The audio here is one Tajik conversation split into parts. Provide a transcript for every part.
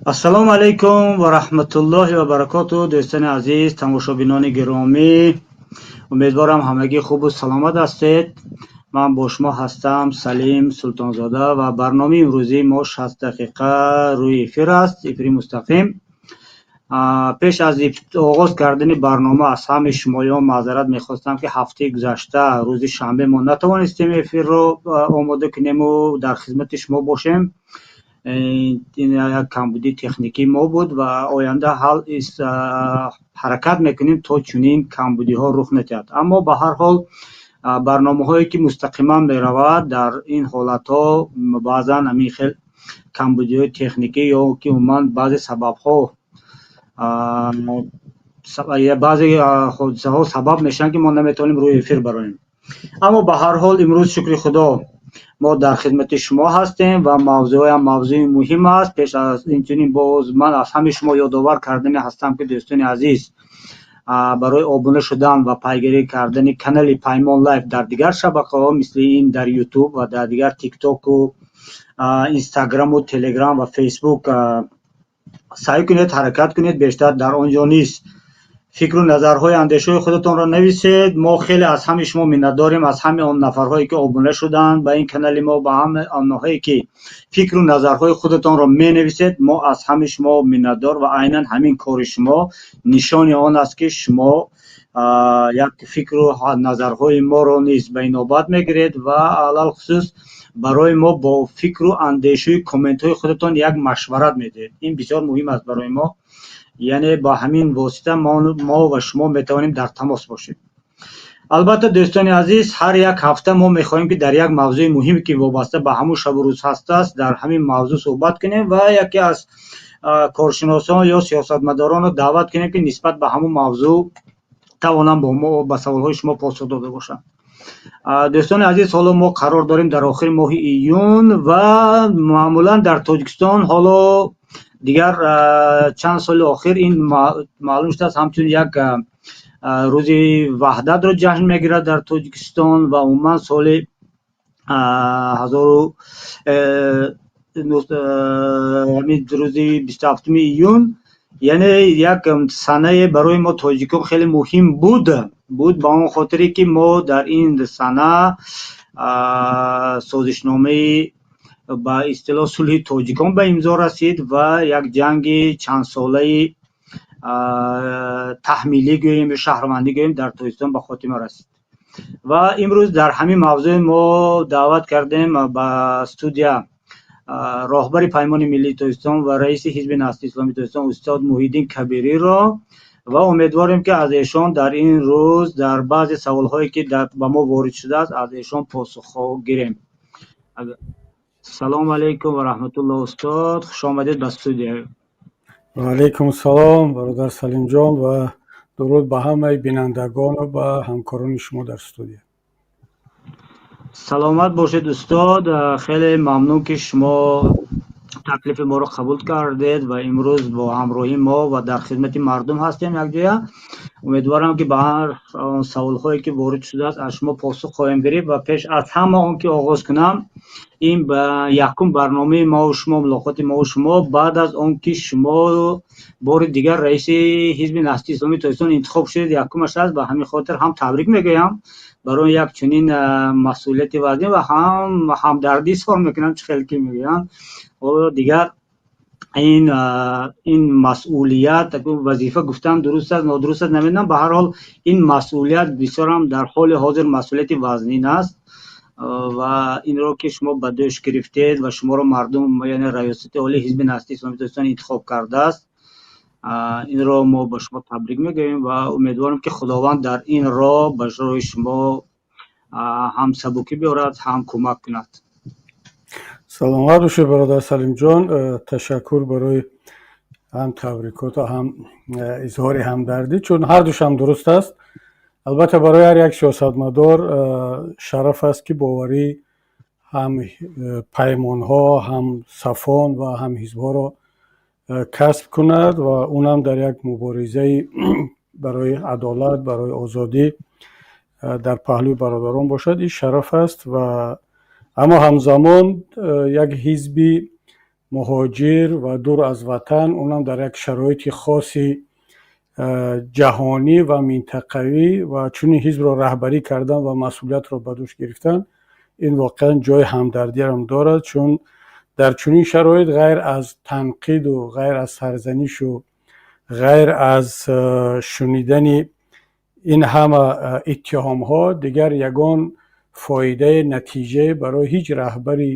Ассалому алайкум ва раҳматуллоҳи ва баракоту, дӯстони азиз, тамошобинони гиромӣ. Умедворам, ҳамагӣ хубу саломат ҳастед. Ман бо шумо ҳастам, Салим Султонзода, ва барномаи имрӯзии мо 60 дақиқа рӯи эфир аст, эфири мустақим. Пеш аз оғоз кардани барнома аз ҳамаи шумоён маъзарат мехостам, ки ҳафтаи гузашта рӯзи шанбе мо натавонистем эфирро омода кунему дар хизмати шумо бошем. Ин як камбудии техникии мо буд ва оянда ҳал ҳаракат мекунем, то чунин камбудиҳо рух надиҳад. Аммо ба ҳар ҳол, барномаҳое ки мустақиман меравад, дар ин ҳолатҳо баъзан ҳамин хел камбудиҳои техникӣ ё ки умуман баъзе сабабҳо, баъзе ҳодисаҳо сабаб мешаванд, ки мо наметавонем рӯи эфир бароем. Аммо ба ҳар ҳол, имрӯз, шукри Худо, мо дар хидмати шумо ҳастем ва мавзӯъам мавзӯи муҳим аст. Пеш аз инчунин боз ман аз ҳамаи шумо ёдовар кардани ҳастам, ки, дӯстони азиз, барои обуна шудан ва пайгирӣ кардани канали Паймон Лайф дар дигар шабакаҳо, мисли ин дар Ютуб ва дар дигар Тиктоку, Инстаграму, Телеграм ва Фейсбук, саъй кунед, ҳаракат кунед, бештар дар он ҷо низ фикру назарҳои, андешаҳои худатонро нависед. Мо хеле аз ҳамаи шумо миннатдорем, аз ҳамаи он нафарҳое ки обуна шуданд ба ин канали мо, ба ҳамаи онҳое ки фикру назарҳои худатонро менависед. Мо аз ҳамаи шумо миннатдор ва айнан ҳамин кори шумо нишони он аст, ки шумо як фикру назарҳои моро низ ба инобат мегиред ва алалхусус барои мо бо фикру андешаи комментҳои худатон як машварат медиҳед. Ин бисёр муҳим аст барои мо, яъне бо ҳамин восита мо ва шумо метавонем дар тамос бошем. Албатта, дӯстони азиз, ҳар як ҳафта мо мехоҳем, ки дар як мавзӯи муҳиме, ки вобаста ба ҳамун шабу рӯз ҳастааст, дар ҳамин мавзӯъ суҳбат кунем ва яке аз коршиносон ё сиёсатмадоронро даъват кунем, ки нисбат ба ҳамун мавзӯъ тавонанд бо мо ба саволҳои шумо посух дода бошанд. Дӯстони азиз, ҳоло мо қарор дорем дар охири моҳи июн ва маъмулан дар Тоҷикистон ҳоло дигар чанд соли охир ин маълум шудааст, ҳамчун як рӯзи ваҳдатро ҷашн мегирад дар Тоҷикистон ва умуман соли ҳазору ҳамин рӯзи 27-уми июн, яъне як санае барои мо, тоҷикон, хеле муҳим буд, ба он хотире ки мо дар ин сана созишномаи, ба истилоҳ, сулҳи тоҷикон ба имзо расид ва як ҷанги чандсолаи таҳмилӣ гӯем ё шаҳрвандӣ гӯем дар Тоҷикистон ба хотима расид. Ва имрӯз дар ҳамин мавзӯъ мо даъват кардем ба студия роҳбари Паймони миллии Тоҷикистон ва раиси Ҳизби Наҳзати Исломии Тоҷикистон, устод Муҳиддин Кабириро, ва умедворем, ки аз эшон дар ин рӯз дар баъзе саволҳое, ки ба мо ворид шудааст, аз эшон посухҳо гирем. Салому алайкум ва раҳматуллоҳ, устод, хушомадед ба студия. Ва алайкум салом, бародар Салимҷон, ва дуруд ба ҳамаи бинандагону ба ҳамкорони шумо дар студия. Саломат бошед, устод. Хеле мамнун, ки шумо таклифи моро қабул кардед ва имрӯз бо ҳамроҳии мо ва дар хидмати мардум ҳастем якҷоя. Умедворам, ки ба ҳар он саволҳое, ки ворид шудааст, аз шумо посух хоҳем гирифт. Ва пеш аз ҳама он ки оғоз кунам, ин ба якум барномаи мову шумо, мулоқоти мову шумо баъд аз он ки шумо бори дигар раиси Ҳизби Наҳзати Исломии Тоҷикистон интихоб шудед, якумаш аст. Ба ҳамин хотир ҳам табрик мегӯям барои як чунин масъулияти вазнин ва ҳам ҳамдардӣ изҳор мекунам, чӣ хел ки мегӯянд. Ҳоло дигар ин масъулият, вазифа гуфтан дуруст аст, нодуруст аст, намедонам. Ба ҳар ҳол, ин масъулият бисёрам дар ҳоли ҳозир масъулияти вазнин аст ва инро ки шумо ба дӯш гирифтед ва шуморо мардум, яъне Раёсати Олии Ҳизби Наҳзати Исломии Тоҷикистон интихоб кардааст, инро мо ба шумо табрик мегӯем ва умедворем, ки Худованд дар ин роҳ ба роҳи шумо ҳам сабукӣ биёрад, ҳам кӯмак кунад. Саломат бошед, бародар Салимҷон. Ташаккур барои ҳам табрикоту ҳам изҳори ҳамдардӣ, чун ҳардушам дуруст аст. Албатта, барои ҳар як сиёсатмадор шараф аст, ки боварӣ ҳам паймонҳо, ҳам сафон ва ҳам ҳизбҳоро касб кунад ва унам дар як муборизаи барои адолат, барои озодӣ дар паҳлӯи бародарон бошад. Ин шараф аст ва аммо ҳамзамон як ҳизби Муҳоҷир ва дур аз ватан, унам дар як шароити хоси ҷаҳонӣ ва минтақавӣ, ва чунин ҳизбро раҳбарӣ кардан ва масъулиятро ба дӯш гирифтан, ин воқеан ҷои ҳамдардиам дорад, чун дар чунин шароит ғайр аз танқиду ғайр аз сарзанишу ғайр аз шунидани ин ҳама иттиҳомҳо дигар ягон фоидаи, натиҷае барои ҳеҷ раҳбари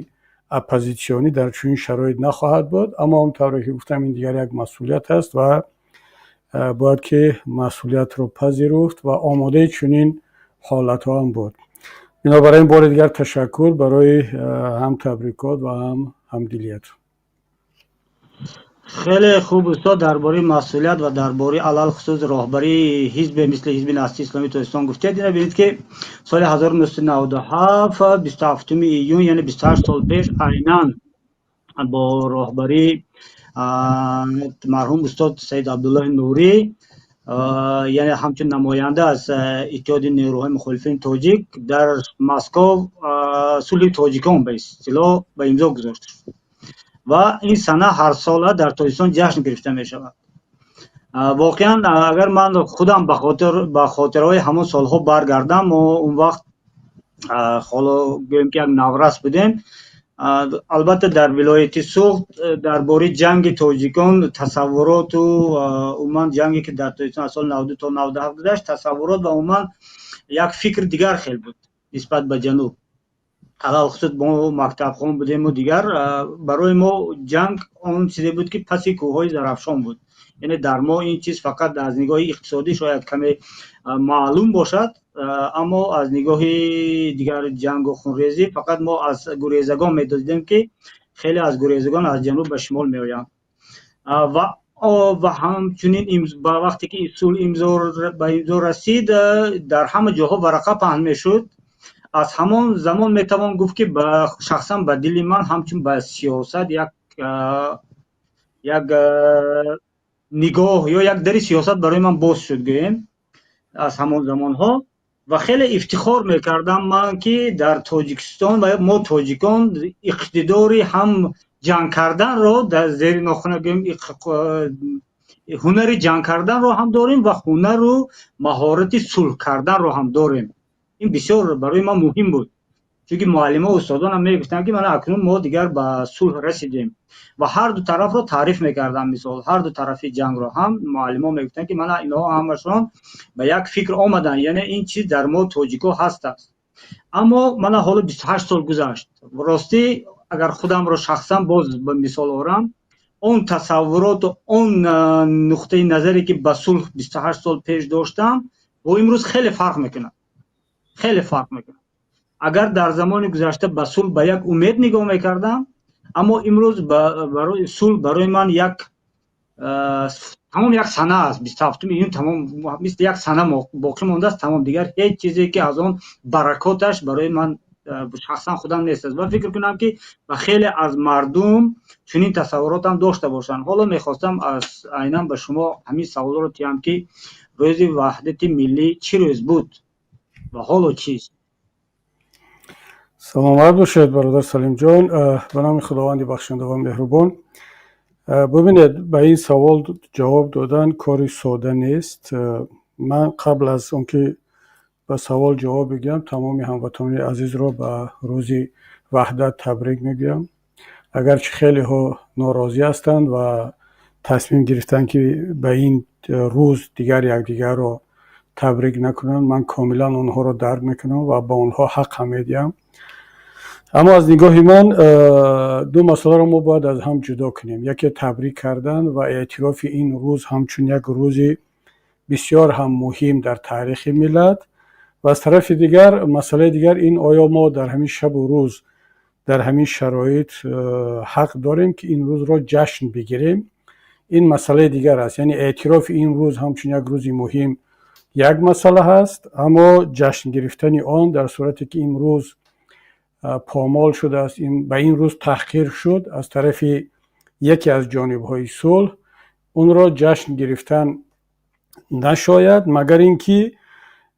оппозитсионӣ дар чунин шароит нахоҳад буд. Аммо он тавре ки гуфтам, ин дигар як масъулият аст ва бояд ки масъулиятро пазируфт ва омодаи чунин ҳолатҳо ҳам буд. Бинобар ин бори дигар ташаккур барои ҳам табрикот ва ҳам ҳамдилият. Хеле хуб, устод, дар бораи масъулият ва дар бораи алалхусус роҳбарии ҳизбе мисли Ҳизби Наҳзати Исломии Тоҷикистон гуфтед. Ина бинед, ки соли 1997, 27 июн, яъне 28 сол пеш, айнан бо роҳбарии марҳум устод Саид Абдуллоҳи Нурӣ, яъне ҳамчун намоянда аз Иттиҳоди нерӯҳои мухолифини тоҷик, дар Москов сулҳи тоҷикон ба истилоҳ ба имзо гузошта шуд ва ин сана ҳарсола дар Тоҷикистон ҷашн гирифта мешавад. Воқеан, агар ман худам ба хотираҳои ҳамон солҳо баргардам, мо он вақт ҳоло гӯем ки як наврас будем. Албатта, дар вилояти Суғд дар бораи ҷанги тоҷикон тасаввуроту умуман ҷанге, ки дар Тоҷикистон аз соли 92 то 97 гузашт, тасаввурот ва умуман як фикр дигар хел буд нисбат ба ҷануб. Алалхусус мо мактабхон будему дигар барои мо ҷанг он чизе буд, ки паси кӯҳҳои Зарафшон буд. Яъне дар мо ин чиз фақат аз нигоҳи иқтисодӣ шояд каме маълум бошад, аммо аз нигоҳи дигар ҷангу хунрезӣ фақат мо аз гурезагон медодидем, ки хеле аз гурезагон аз ҷануб ба шимол меоянд. Ва ҳамчунин ба вақте ки сулҳ ба имзо расид, дар ҳама ҷоҳо варақа паҳн мешуд. Аз ҳамон замон метавон гуфт, ки шахсан ба дили ман ҳамчун ба сиёсат як нигоҳ ё як дари сиёсат барои ман боз шуд, гӯем, аз ҳамон замонҳо. Ва хеле ифтихор мекардам ман, ки дар Тоҷикистон ва мо тоҷикон иқтидори ҳам ҷанг карданро, дар зери нохуна гӯем, ҳунари ҷанг карданро ҳам дорем ва ҳунару маҳорати сулҳ карданро ҳам дорем. Ин бисёр барои ман муҳим буд, чунки муаллимо, устодонам мегуфтанд, ки мана акнун мо дигар ба сулҳ расидем, ва ҳарду тарафро таъриф мекардам. Мисол, ҳарду тарафи ҷангро ҳам муаллимо мегуфтанд, ки мана инҳо ҳамашон ба як фикр омаданд, яъне ин чиз дар мо тоҷико ҳаст аст. Аммо мана ҳоло 28 сол гузашт. Ростӣ, агар худамро шахсан боз ба мисол орам, он тасаввуроту он нуқтаи назаре, ки ба сулҳ 28 сол пеш доштам, бо имрӯз хеле фарқ мекунад, хеле фарқ мекунад. Агар дар замони гузашта ба сулҳ ба як умед нигоҳ мекардам, аммо имрӯз барои сулҳ барои ман як тамом як сана аст. 27 июн тамом мисли як сана боқӣ мондааст, тамом, дигар ҳеҷ чизе, ки аз он баракоташ барои ман шахсан худам нест аст. Ва фикр кунам, ки ба хеле аз мардум чунин тасаввуротам дошта бошанд. Ҳоло мехостам аз айнан ба шумо ҳамин саволро тиҳам, ки рӯзи ваҳдати миллӣ чӣ рӯз буд ва ҳоло чист? Саломат бошед, бародар Салимҷон. Ба номи Худованди бахшанда ва меҳрубон. Бубинед, ба ин савол ҷавоб додан кори сода нест. Ман қабл аз он ки ба савол ҷавоб бигӯям, тамоми ҳамватанони азизро ба рӯзи ваҳдат табрик мегӯям. Агарчи хелеҳо норозӣ ҳастанд ва тасмим гирифтанд, ки ба ин рӯз дигар якдигарро табрик накунанд, ман комилан онҳоро дарк мекунам ва ба онҳо ҳақ ҳам медиҳам. Аммо аз нигоҳи ман ду масъаларо мо бояд аз ҳам ҷудо кунем. Яке табрик кардан ва эътирофи ин рӯз ҳамчун як рӯзи бисёр ҳам муҳим дар таърихи миллат, ва аз тарафи дигар, масъалаи дигар ин: оё мо дар ҳамин шабу рӯз, дар ҳамин шароит ҳақ дорем, ки ин рӯзро ҷашн бигирем? Ин масъалаи дигар аст. Яъне эътирофи ин рӯз ҳамчун як рӯзи муҳим як масъала ҳаст, аммо ҷашн гирифтани он дар сурате ки имрӯз помол шудааст, ба ин рӯз таҳқир шуд аз тарафи яке аз ҷонибҳои сулҳ, онро ҷашн гирифтан нашояд, магар ин ки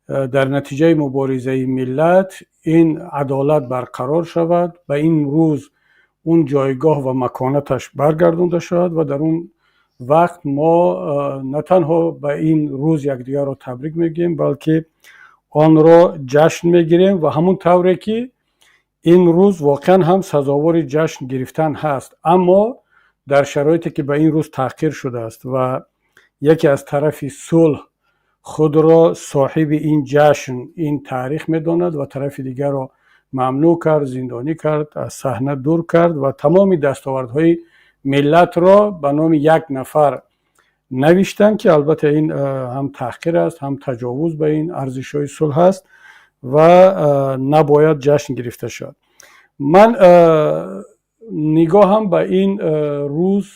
дар натиҷаи муборизаи миллат ин адолат барқарор шавад, ба ин рӯз Он ҷойгоҳ ва маконаташ баргардонда шавад ва дар он вақт мо на танҳо ба ин рӯз якдигарро табрик мегӯем, балки онро ҷашн мегирем ва ҳамон тавре ки ин рӯз воқеан ҳам сазовори ҷашн гирифтан ҳаст. Аммо дар шароите ки ба ин рӯз таъхир шудааст ва яке аз тарафи сулҳ худро соҳиби ин ҷашн, ин таърих медонад ва тарафи дигарро мамнӯъ кард, зиндонӣ кард, аз саҳна дур кард ва тамоми дастовардҳои миллатро ба номи як нафар навиштанд, ки албатта ин ҳам таҳқир аст, ҳам таҷовуз ба ин арзишҳои сулҳ аст ва набояд ҷашн гирифта шавад. Ман нигоҳам ба ин рӯз,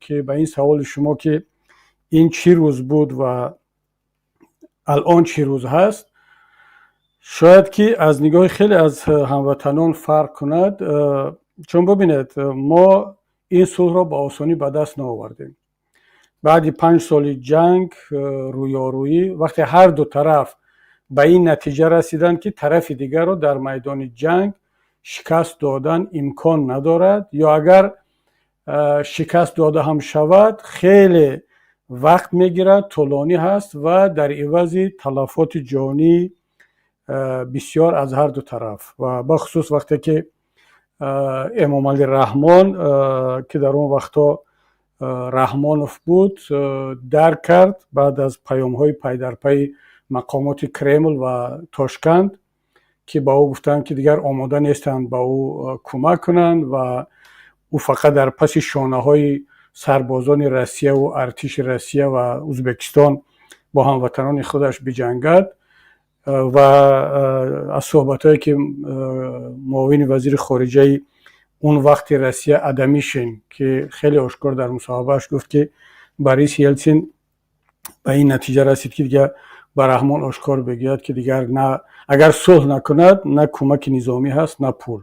ки ба ин саволи шумо, ки ин чӣ рӯз буд ва алон чӣ рӯз ҳаст, шояд ки аз нигоҳи хеле аз ҳамватанон фарқ кунад. Чун бубинед, мо ин сулҳро ба осонӣ ба даст наовардем. Баъди 5 соли ҷанг, рӯёрӯӣ, вақте ҳар ду тараф ба ин натиҷа расиданд, ки тарафи дигарро дар майдони ҷанг шикаст додан имкон надорад ё агар шикаст дода ҳам шавад, хеле вақт мегирад, тӯлонӣ ҳаст ва дар ивази талафоти ҷонӣ бисёр аз ҳар ду тараф. Ва бахусус вақте ки Эмомалӣ Раҳмон, ки дар он вақтҳо Раҳмонов буд, дарк кард баъд аз паёмҳои пайдарпайи мақомоти Кремл ва Тошканд, ки ба ӯ гуфтанд, ки дигар омода нестанд ба ӯ кӯмак кунанд ва ӯ фақат дар паси шонаҳои сарбозони Россияву артиши Россия ва Ӯзбекистон бо ҳамватанони худаш биҷангад. Ва аз суҳбатҳое ки муовини вазири хориҷаи он вақти Россия Адамишин, ки хеле ошкор дар мусоҳибааш гуфт, ки Борис Елсин ба ин натиҷа расид, ки дигар ба Раҳмон ошкор бигӯяд, ки дигар на агар сулҳ накунад, на кӯмаки низомӣ ҳаст, на пул.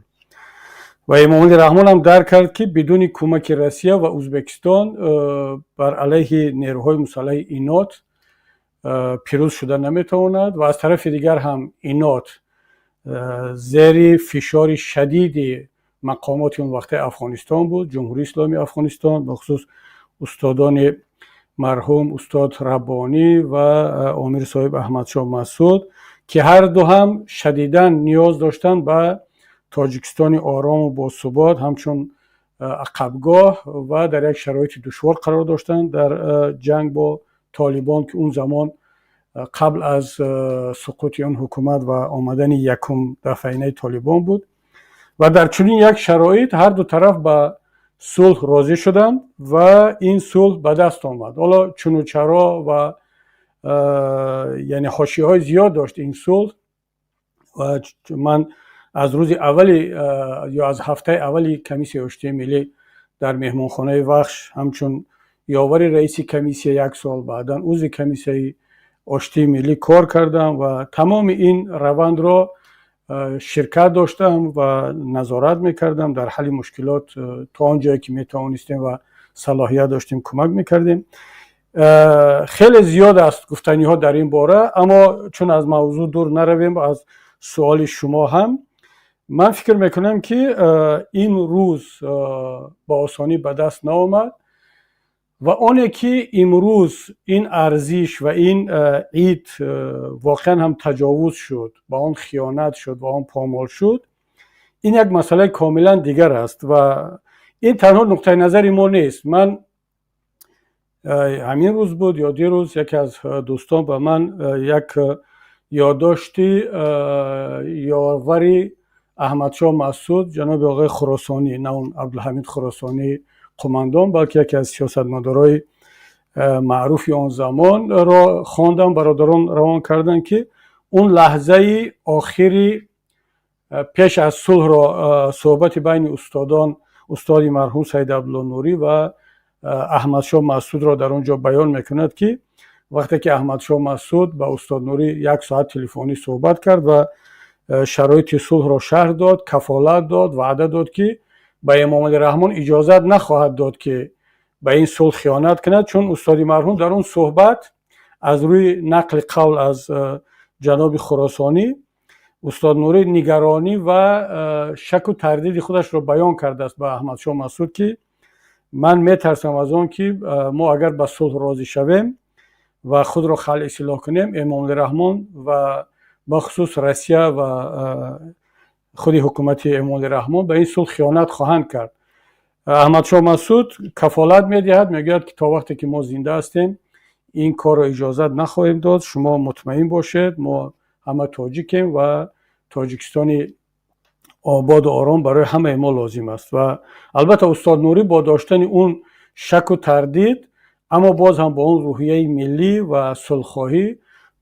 Ва Эмомалӣ Раҳмон ҳам дарк кард, ки бидуни кӯмаки Россия ва Ӯзбекистон бар алайҳи нерӯҳои мусаллаҳи инот пирӯз шуда наметавонад. Ва аз тарафи дигар ҳам инот зери фишори шадиди мақомоти он вақтаи Афғонистон буд, Ҷумҳурии Исломии Афғонистон, бахусус устодони марҳум устод Раббонӣ ва омири соҳиб Аҳмадшоҳ Масуд, ки ҳар ду ҳам шадидан ниёз доштанд ба Тоҷикистони орому босубот ҳамчун ақабгоҳ ва дар як шароити душвор қарор доштанд дар ҷанг бо Толибон, ки он замон қабл аз суқути он ҳукумат ва омадани якум дафъаинаи Толибон буд. Ва дар чунин як шароит ҳар ду тараф ба сулҳ розӣ шуданд ва ин сулҳ ба даст омад. Ҳоло чуну чаро ва яъне ҳошияҳои зиёд дошт ин сулҳ ва ман аз рӯзи аввали ё аз ҳафтаи аввали Комиссияи оштии миллӣ дар меҳмонхонаи Вахш ҳамчун ёвари раиси комиссия як сол, баъдан узви Комиссияи оштии миллӣ кор кардам ва тамоми ин равандро ширкат доштам ва назорат мекардам. Дар ҳалли мушкилот то он ҷое ки метавонистем ва салоҳият доштем, кӯмак мекардем. Хеле зиёд аст гуфтаниҳо дар ин бора, аммо чун аз мавзӯъ дур наравем, аз суоли шумо ҳам, ман фикр мекунам, ки ин рӯз ба осонӣ ба даст наомад ва оне ки имрӯз ин арзиш ва ин ид воқеан ҳам таҷовуз шуд, ба он хиёнат шуд ва он помол шуд, ин як масъалаи комилан дигар аст ва ин танҳо нуқтаи назари мо нест. Ман ҳамин рӯз буд ё дирӯз, яке аз дӯстон ба ман як ёддошти ёвари Аҳмадшоҳ Масуд, ҷаноби оғои Хуросонӣ, на он Абдулҳамид Хуросонӣ қумандон, балки яке аз сиёсатмадорои маъруфи он замонро хондам, бародарон равон карданд, ки он лаҳзаи охири пеш аз сулҳро, суҳбати байни устодон, устоди марҳум Саид Абдулло Нурӣ ва Аҳмадшоҳ Масудро дар он ҷо баён мекунад, ки вақте ки Аҳмадшоҳ Масуд ба устод Нурӣ як соат телефонӣ суҳбат кард ва шароити сулҳро шарҳ дод, кафолат дод, ваъда дод, ки ба Эмомалӣ Раҳмон иҷозат нахоҳад дод, ки ба ин сулҳ хиёнат кунад. Чун устоди марҳум дар он суҳбат аз рӯи нақли қавл аз ҷаноби Хуросонӣ Устод Нурӣ нигаронӣ ва шаку тардиди худашро баён кардааст ба Аҳмадшоҳ Масуд, ки ман метарсам аз он ки мо агар ба сулҳ розӣ шавем ва худро халъи силоҳ кунем, Эмомалӣ Раҳмон ва бахусус Россия ва худи ҳукумати Эмомалӣ Раҳмон ба ин сулҳ хиёнат хоҳанд кард. Аҳмадшоҳ Масуд кафолат медиҳад, мегӯяд, ки то вақте ки мо зинда ҳастем, ин корро иҷозат нахоҳем дод, шумо мутмаин бошед, мо ҳама тоҷикем ва Тоҷикистони ободу ором барои ҳамаи мо лозим аст. Ва албатта, устод Нурӣ бо доштани он шаку тардид, аммо боз ҳам бо он рӯҳияи миллӣ ва сулҳхоҳӣ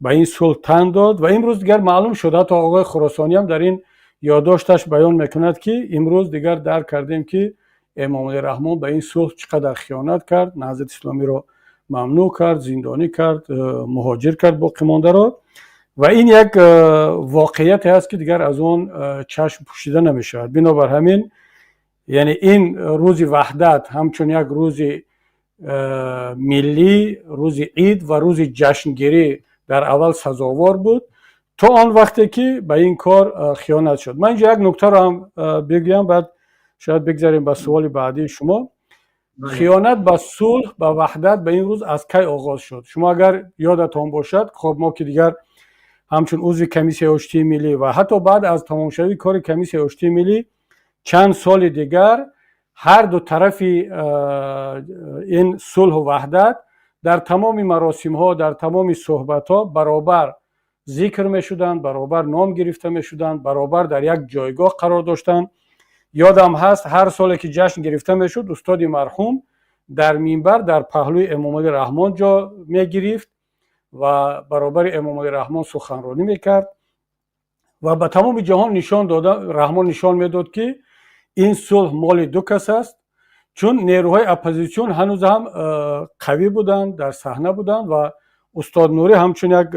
ба ин сулҳ тан дод. Ва имрӯз дигар маълум шуд, ҳатто оғои Хуросониам дар ин ёддошташ баён мекунад, ки имрӯз дигар дарк кардем, ки Эмомалӣ Раҳмон ба ин сулҳ чӣ қадар хиёнат кард, Наҳзати Исломиро мамнӯъ кард, зиндонӣ кард, муҳоҷир кард боқимондаро. Ва ин як воқеияте ҳаст, ки дигар аз он чашм пӯшида намешавад. Бинобар ҳамин, яъне ин рӯзи Ваҳдат ҳамчун як рӯзи миллӣ, рӯзи ид ва рӯзи ҷашнгирӣ дар аввал сазовор буд, то он вақте ки ба ин кор хиёнат шуд. Ман инҷо як нуктаро ҳам бигӯям, баъд шояд бигзарем ба суоли баъдии шумо. Хиёнат ба сулҳ, ба ваҳдат, ба ин рӯз аз кай оғоз шуд? Шумо агар ёдатон бошад, хоб, мо ки дигар ҳамчун узви Комиссияи оштии миллӣ ва ҳатто баъд аз тамомшавии кори Комиссияи оштии миллӣ чанд соли дигар ҳар ду тарафи ин сулҳу ваҳдат дар тамоми маросимҳо, дар тамоми суҳбатҳо баробар зикр мешуданд, баробар ном гирифта мешуданд, баробар дар як ҷойгоҳ қарор доштанд. Ёдам ҳаст, ҳар соле ки ҷашн гирифта мешуд, устоди марҳум дар минбар дар паҳлӯи Эмомалӣ Раҳмон ҷо мегирифт ва баробари Эмомалӣ Раҳмон суханронӣ мекард ва ба тамоми ҷаҳон нишон дода, Раҳмон нишон медод, ки ин сулҳ моли ду кас аст, чун нерӯҳои оппозитсион ҳанӯз ҳам қавӣ буданд, дар саҳна буданд ва устод Нурӣ ҳамчун як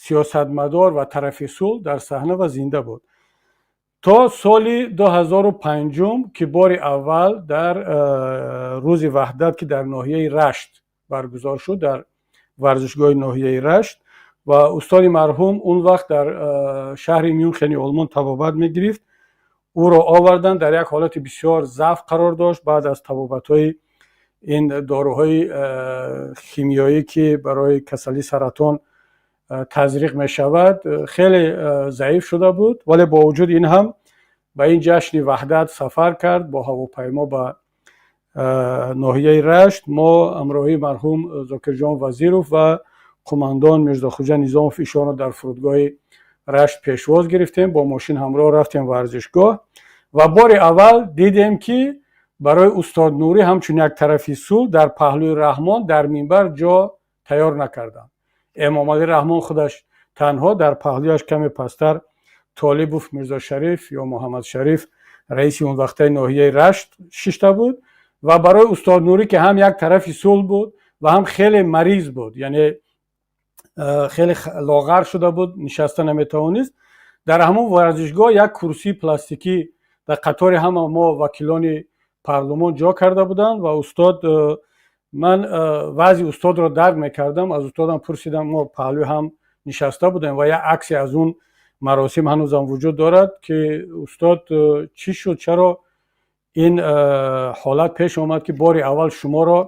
сиёсатмадор ва тарафи сулҳ дар саҳна ва зинда буд, то соли 2005, ки бори аввал дар рӯзи Ваҳдат, ки дар ноҳияи Рашт баргузор шуд, дар варзишгоҳи ноҳияи Рашт, ва устоди марҳум он вақт дар шаҳри Мюнхени Олмон табобат мегирифт, ӯро оварданд, дар як ҳолати бисёр заъф қарор дошт. Баъд аз табобатҳои ин доруҳои химиёӣ, ки барои касалии саратон тазриқ мешавад, хеле заиф шуда буд, вале бо вуҷуди ин ҳам ба ин ҷашни Ваҳдат сафар кард бо ҳавопаймо ба ноҳияи Рашт. Мо ҳамроҳии марҳум Зокирҷон Вазиров ва қумандон Мирзохуҷа Низомов ишонро дар фурудгоҳи Рашт пешвоз гирифтем, бо мошин ҳамроҳ рафтем варзишгоҳ ва бори аввал дидем, ки барои устод Нурӣ ҳамчун як тарафи сулҳ дар паҳлӯи Раҳмон дар минбар ҷо тайёр накарданд. Эмомалӣ Раҳмон худаш танҳо, дар паҳлӯяш каме пасттар Толибов Мирзошариф ё Муҳаммадшариф, раиси он вақтаи ноҳияи Рашт, шишта буд. Ва барои устод Нурӣ, ки ҳам як тарафи сулҳ буд ва ҳам хеле мариз буд, яъне хеле лоғар шуда буд, нишаста наметавонист, дар ҳамон варзишгоҳ як курсии пластикӣ дар қатори ҳама мо вакилони парлумон ҷо карда буданд. Ва устод, ман вазъи устодро дарк мекардам, аз устодам пурсидам, мо паҳлӯи ҳам нишаста будем ва як аксе аз он маросим ҳанӯзам вуҷуд дорад, ки устод, чӣ шуд, чаро ин ҳолат пеш омад, ки бори аввал шуморо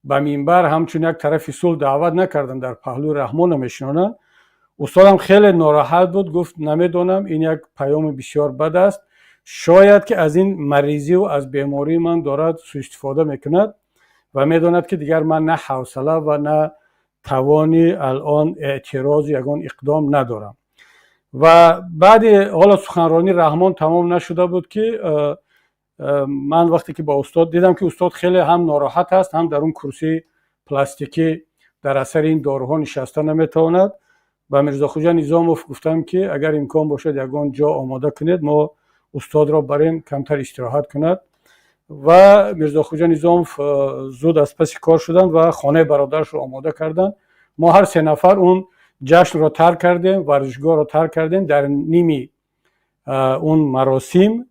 ба минбар ҳамчун як тарафи сулҳ даъват накардам, дар паҳлӯи Раҳмон намешинонанд? Устодам хеле нороҳат буд, гуфт: «Намедонам, ин як паёми бисёр бад аст, шояд ки аз ин маризиву аз бемории ман дорад суистифода мекунад ва медонад, ки дигар ман на ҳавсала ва на тавони алон эътирозу ягон иқдом надорам». Ва баъди ҳоло суханронии Раҳмон тамом нашуда буд, ки ман вақте ки ба устод дидам, ки устод хеле ҳам нороҳат аст, ҳам дар он курсии пластикӣ дар асари ин доруҳо нишаста наметавонад, ба Мирзохуҷа Низомов гуфтам, ки агар имкон бошад, ягон ҷо омода кунед, мо устодро барем, камтар истироҳат кунад. Ва Мирзохуҷа Низомов зуд аз паси кор шуданд ва хонаи бародарашро омода карданд. Мо ҳар се нафар он ҷашнро тарк кардем, варзишгоҳро тарк кардем дар ними он маросим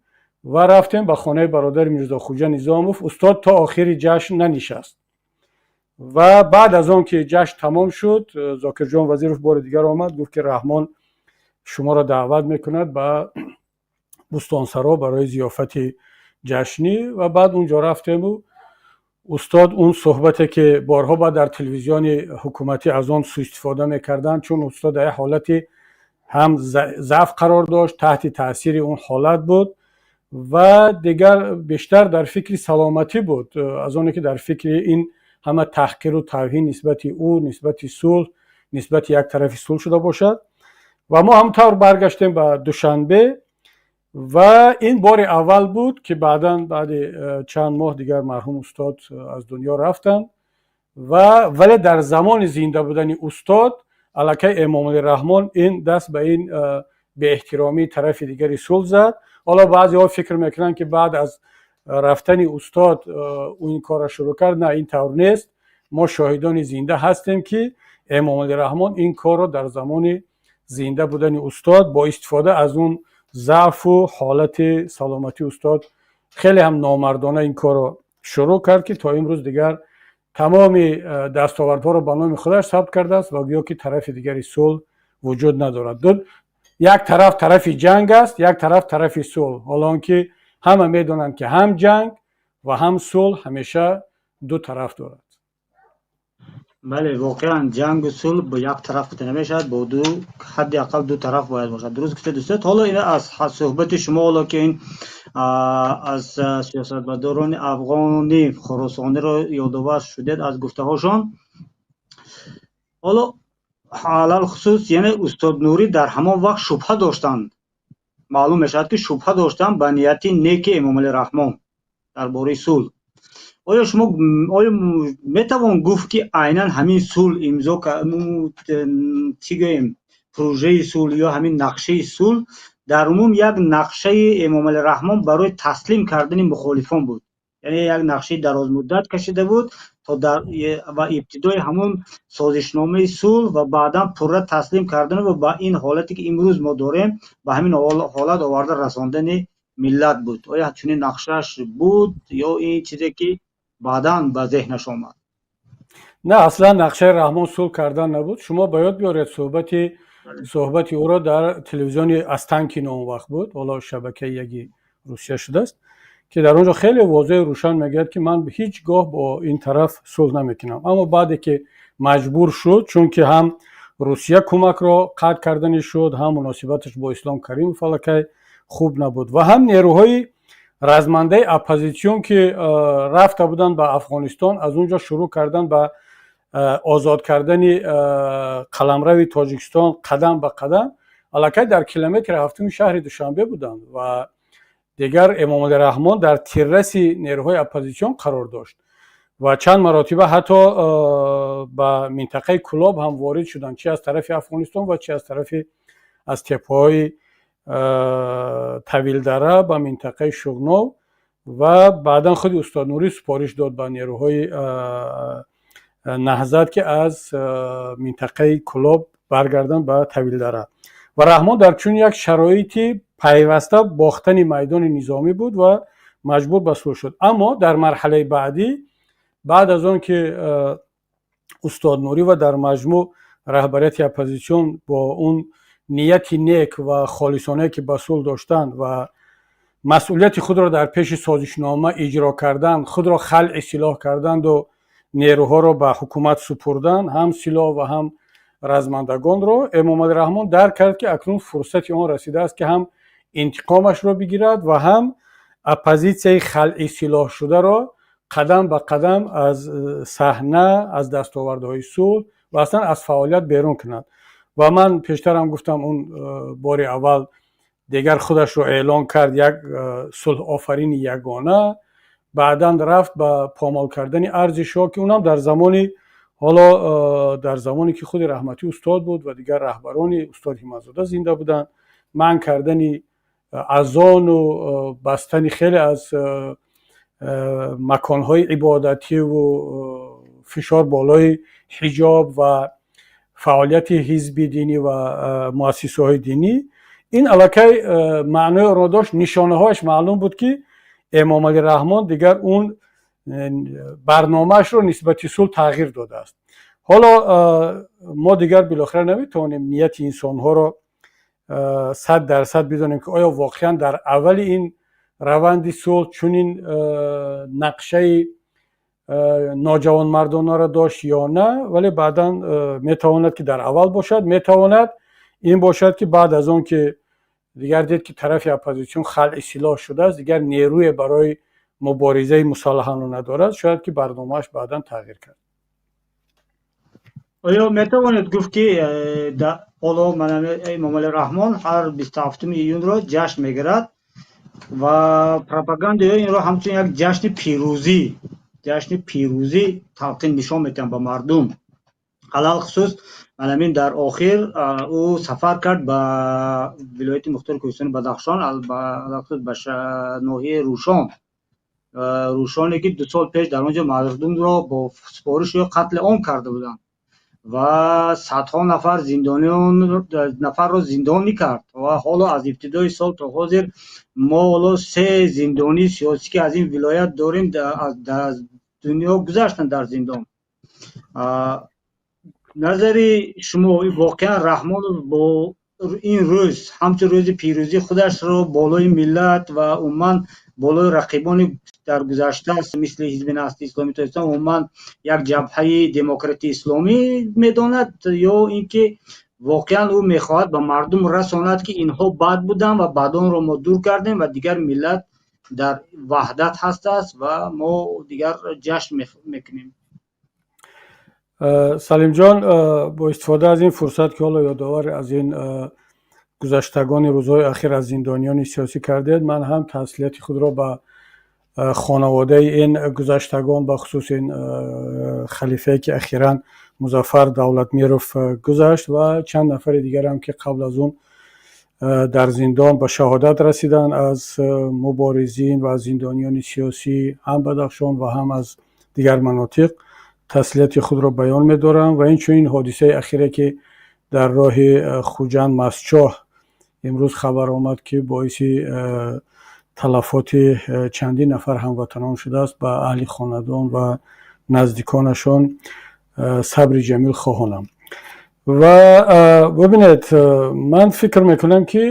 ва рафтем ба хонаи бародари Мирзохуҷа Низомов. Устод то охири ҷашн нанишаст ва баъд аз он ки ҷашн тамом шуд, Зокирҷон Вазиров бори дигар омад, гуфт, ки Раҳмон Шуморо даъват мекунад ба Бӯстонсаро барои зиёфати ҷашнӣ. Ва баъд унҷо рафтему устод он суҳбате, ки борҳо баъд дар телевизиони ҳукуматӣ аз он суистифода мекарданд, чун устод дар як ҳолати ҳам заъф қарор дошт, таҳти таъсири он ҳолат буд ва дигар бештар дар фикри саломатӣ буд, аз оне ки дар фикри ин ҳама таҳқиру тавҳин нисбати ӯ, нисбати сулҳ, нисбати як тарафи сулҳ шуда бошад. Ва мо ҳамон тавр баргаштем ба Душанбе. Ва ин бори аввал буд, ки баъдан баъди чанд моҳ дигар марҳум устод аз дунё рафтанд. Ва вале дар замони зинда будани устод аллакай Эмомалӣ Раҳмон ин даст ба ин беэҳтиромии тарафи дигари сулҳ зад. Ҳоло баъзеҳо фикр мекунанд, ки баъд аз рафтани устод ӯ ин корро шурӯъ кард. На, ин тавр нест. Мо шоҳидони зинда ҳастем, ки Эмомалӣ Раҳмон ин корро дар замони зинда будани устод бо истифода аз он заъфу ҳолати саломатии устод хеле ҳам номардона ин корро шурӯъ кард, ки то имрӯз дигар тамоми дастовардҳоро ба номи худаш сабт кардааст ва гӯё ки тарафи дигари сулҳ вуҷуд надорад. Як тараф тарафи ҷанг аст, як тараф тарафи сулҳ, ҳоло он ки ҳама медонанд, ки ҳам ҷанг ва ҳам сулҳ ҳамеша ду тараф дорад. Бале, воқеан ҷангу сулҳ бо як тараф гуфта намешавад, бо ду, ҳадди ақал ду тараф бояд бошад. Дуруст гуфтед, устод. Ҳоло ин аз суҳбати шумо, ҳоло ки ин аз сиёсатмадорони афғони хуросониро ёдовар шудед, аз гуфтаҳошон, ҳоло алалхусус, яъне устод Нурӣ дар ҳамон вақт шубҳа доштанд, маълум мешавад, ки шубҳа доштанд ба нияти неки Эмомалӣ Раҳмон дар бораи сулҳ. Оё шумо, оё метавон гуфт, ки айнан ҳамин сулҳ имзо, чӣ гӯем, прожеи сулҳ ё ҳамин нақшаи сулҳ дар умум як нақшаи Эмомалӣ Раҳмон барои таслим кардани мухолифон буд, яъне як нақшаи дарозмуддат кашида буд то дар ва ибтидои ҳамон созишномаи сулҳ ва баъдан пурра таслим кардан ва ба ин ҳолате, ки имрӯз мо дорем, ба ҳамин ҳолат оварда расондани миллат буд? Оё чунин нақшааш буд ё ин чизе, ки баъдан ба зеҳнаш омад? На, аслан нақшаи Раҳмон сулҳ кардан набуд. Шумо ба ёд биёред суҳбати ӯро дар телевизиони Останкино, он вақт буд, ҳоло шабакаи яги Русия шудааст, ки дар он ҷо хеле возеҳу рӯшан мегӯяд, ки ман ҳеҷ гоҳ бо ин тараф сулҳ намекунам. Аммо баъде ки маҷбур шуд, чунки ҳам Русия кӯмакро қатъ карданӣ шуд, ҳам муносибаташ бо Ислом Каримов аллакай хуб набуд ва ҳам нерӯҳои размандаи оппозитсион, ки рафта буданд ба Афғонистон, аз он ҷо шурӯъ карданд ба озод кардани қаламрави Тоҷикистон қадам ба қадам, аллакай дар километри ҳафтуми шаҳри Душанбе буданд ва дигар Эмомалӣ Раҳмон дар тирраси нерӯҳои оппозитсион қарор дошт ва чанд маротиба ҳатто ба минтақаи Кӯлоб ҳам ворид шуданд, чи аз тарафи Афғонистон ва чи аз тарафи аз теппаҳои Тавилдара ба минтақаи Шуғнов. Ва баъдан худи устод Нурӣ супориш дод ба нерӯҳои Наҳзат, ки аз минтақаи Кӯлоб баргарданд ба Тавилдара. Ва Раҳмон дар чунин як шароити пайваста бохтани майдони низомӣ буд ва маҷбур ба сулҳ шуд. Аммо дар марҳалаи баъдӣ, баъд аз он ки устод Нурӣ ва дар маҷмӯъ раҳбарияти оппозитсион бо он нияти нек ва холисонае, ки ба сулҳ доштанд, ва масъулияти худро дар пеши созишнома иҷро кардан, худро халъи силоҳ карданду нерӯҳоро ба ҳукумат супурдан, ҳам силоҳ ва ҳам размандагонро, Эмомалӣ Раҳмон дарк кард, ки акнун фурсати он расидааст, ки ҳам интиқомашро бигирад ва ҳам оппозитсияи халъи силоҳшударо қадам ба қадам аз саҳна, аз дастовардҳои сулҳ ва аслан аз фаъолият берун кунад. Ва ман пештарам гуфтам, он бори аввал дигар худашро эълон кард як сулҳофарини ягона. Баъдан рафт ба помол кардани арзи шоҳ, ки унам дар замони, ҳоло дар замоне ки худи раҳматӣ устод буд ва дигар раҳбарони устод Ҳимматзода зинда буданд, манъ кардани азону бастани хеле аз маконҳои ибодативу фишор болои ҳиҷоб ва фаъолияти ҳизби динӣ ва муассисаҳои динӣ, ин аллакай маънои онро дошт, нишонаҳояш маълум буд, ки Эмомалӣ Раҳмон дигар он барномаашро нисбати сулҳ тағйир додааст. Ҳоло мо дигар билохира наметавонем нияти инсонҳоро 100% бидонем, ки оё воқеан дар аввали ин раванди сулҳ чунин нақшаи ноҷавонмардонаро дошт ё на. Вале баъдан метавонад, ки дар аввал бошад, метавонад ин бошад, ки баъд аз он ки дигар дид, ки тарафи оппозитсион халъи силоҳ шудааст, дигар нерӯе барои муборизаи мусаллаҳона надорад, шояд ки барномааш баъдан тағйир кард. Оё метавонед гуфт, ки ҳоло Эмомалӣ Раҳмон ҳар 27-уми июнро ҷашн мегирад ва пропагандаи инро ҳамчун як ҷашни пирӯзӣ талқин нишон медиҳанд ба мардум? Алалхусус ҳамин дар охир ӯ сафар кард ба вилояти мухтори кӯҳистони Бадахшон, алалхусус ба ноҳияи Рӯшон, Рӯшоне ки 2 сол пеш дар он ҷо мардумро бо супориши ӯ қатли ом карда буданд ва садҳо нафар зиндониён нафарро зиндонӣ кард. Ва ҳоло аз ибтидои сол то ҳозир мо ҳоло се зиндонии сиёсӣ, ки аз ин вилоят дорем, аз дунё гузаштанд дар зиндон. Назари шумо, воқеан Раҳмонов бо ин рӯз ҳамчун рӯзи пирӯзӣ худашро болои миллат ва умуман болои рақибони дар гузашта, мисли Ҳизби Наҳзати Исломии Тоҷикистон, умуман як ҷабҳаи демократии исломӣ медонад ё ин ки воқеан ӯ мехоҳад ба мардум расонад, ки инҳо бад буданд ва бадонро мо дур кардем ва дигар миллат дар ваҳдат ҳастааст ва мо дигар ҷашн мекунем? Салимҷон, бо истифода аз ин фурсат, ки ҳоло ёдовар аз ин гузаштагони рӯзҳои ахир аз зиндониёни сиёсӣ кардед, ман ҳам таслияти худро ба хонаводаи ин гузаштагон, бахусус ин халифае, ки ахиран Музаффар Давлатмиров гузашт, ва чанд нафари дигарам, ки қабл аз он дар зиндон ба шаҳодат расиданд, аз муборизин ва аз зиндониёни сиёсӣ ҳам Бадахшон ва ҳам аз дигар манотиқ, таслияти худро баён медорам. Ва инчунин ҳодисаи ахире, ки дар роҳи Хуҷанд Мастчоҳ имрӯз хабар омад, ки боиси талафоти чандин нафар ҳамватанон шудааст, ба аҳли хонадон ва наздиконашон сабри ҷамил хоҳонам. Ва бибинед, ман фикр мекунам, ки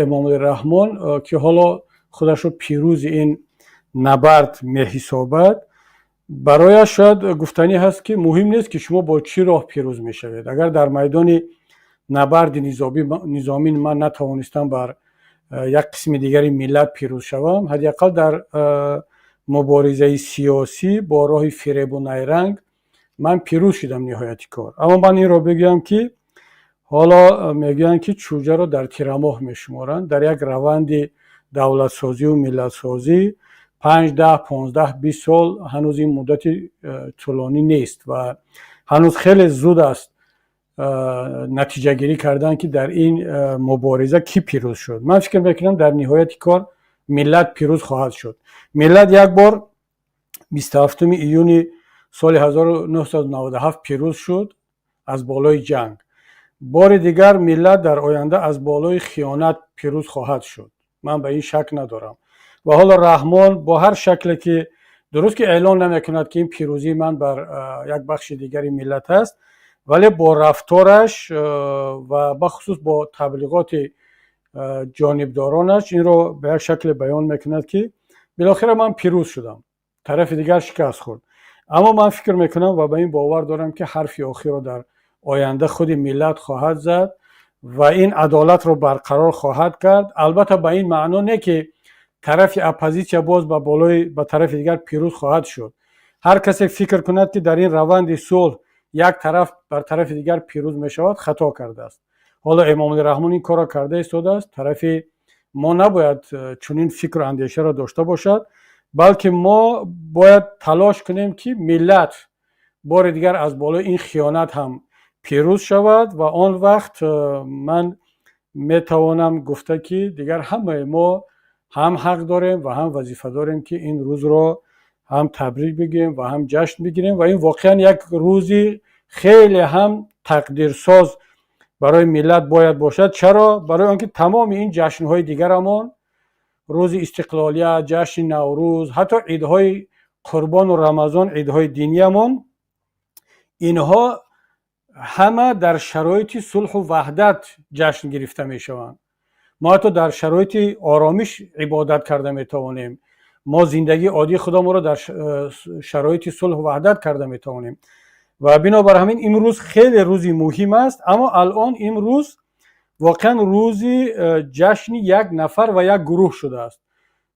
Эмомалӣ Раҳмон, ки ҳоло худашро пирӯзи ин набард меҳисобад, барояш шояд гуфтанӣ ҳаст, ки муҳим нест, ки шумо бо чӣ роҳ пирӯз мешавед. Агар дар майдони набарди низомӣ ман натавонистам бар як қисми дигари миллат пирӯз шавам, ҳадди ақал дар муборизаи сиёсӣ бо роҳи фиребу найранг ман пирӯз шудам ниҳояти кор. Аммо ман инро бигӯям, ки ҳоло мегӯянд, ки чӯҷаро дар тирамоҳ мешуморанд. Дар як раванди давлатсозию миллатсозӣ 5, 10, 15, 20 сол ҳанӯз ин муддати тӯлонӣ нест ва ҳанӯз хеле зуд аст натиҷагирӣ кардан, ки дар ин мубориза кӣ пирӯз шуд. Ман фикр мекунам, дар ниҳояти кор миллат пирӯз хоҳад шуд. Миллат як бор 27-уми июни соли 1997 пирӯз шуд аз болои ҷанг. Бори дигар миллат дар оянда аз болои хиёнат пирӯз хоҳад шуд, ман ба ин шак надорам. Ва ҳоло Раҳмон бо ҳар шакле ки дуруст ки эълон намекунад, ки ин пирӯзии ман бар як бахши дигари миллат аст, вале бо рафтораш ва бахусус бо таблиғоти ҷонибдоронаш инро ба як шакле баён мекунад, ки билохира ман пирӯз шудам, тарафи дигар шикаст хӯрд. Аммо ман фикр мекунам ва ба ин бовар дорам, ки ҳарфи охирро дар оянда худи миллат хоҳад зад ва ин адолатро барқарор хоҳад кард. Албатта, ба ин маъно не, ки тарафи оппозитсия боз ба болои ба тарафи дигар пирӯз хоҳад шуд. Ҳар касе фикр кунад, ки дар ин раванди сулҳ як тараф бар тарафи дигар пирӯз мешавад, хато кардааст. Ҳоло Эмомалӣ Раҳмон ин корро карда истодааст. Тарафи мо набояд чунин фикру андешаро дошта бошад, балки мо бояд талош кунем, ки миллат бори дигар аз болои ин хиёнат ҳам пирӯз шавад. Ва он вақт ман метавонам гуфта, ки дигар ҳамаи мо ҳам ҳақ дорем ва ҳам вазифа дорем, ки ин рӯзро ҳам табрик бигӯем ва ҳам ҷашн бигирем. Ва ин воқеан як рӯзи хеле ҳам тақдирсоз барои миллат бояд бошад. Чаро? Барои он ки тамоми ин ҷашнҳои дигарамон, рӯзи истиқлолият, ҷашни Наврӯз, ҳатто идҳои Қурбону Рамазон, идҳои диниямон, инҳо ҳама дар шароити сулҳу ваҳдат ҷашн гирифта мешаванд. Мо ҳатто дар шароити оромиш ибодат карда метавонем, мо зиндагии оддии худамонро дар шароити сулҳу ваҳдат карда метавонем. Ва бинобар ҳамин имрӯз хеле рӯзи муҳим аст, аммо алон имрӯз воқеан рӯзи ҷашни як нафар ва як гурӯҳ шудааст,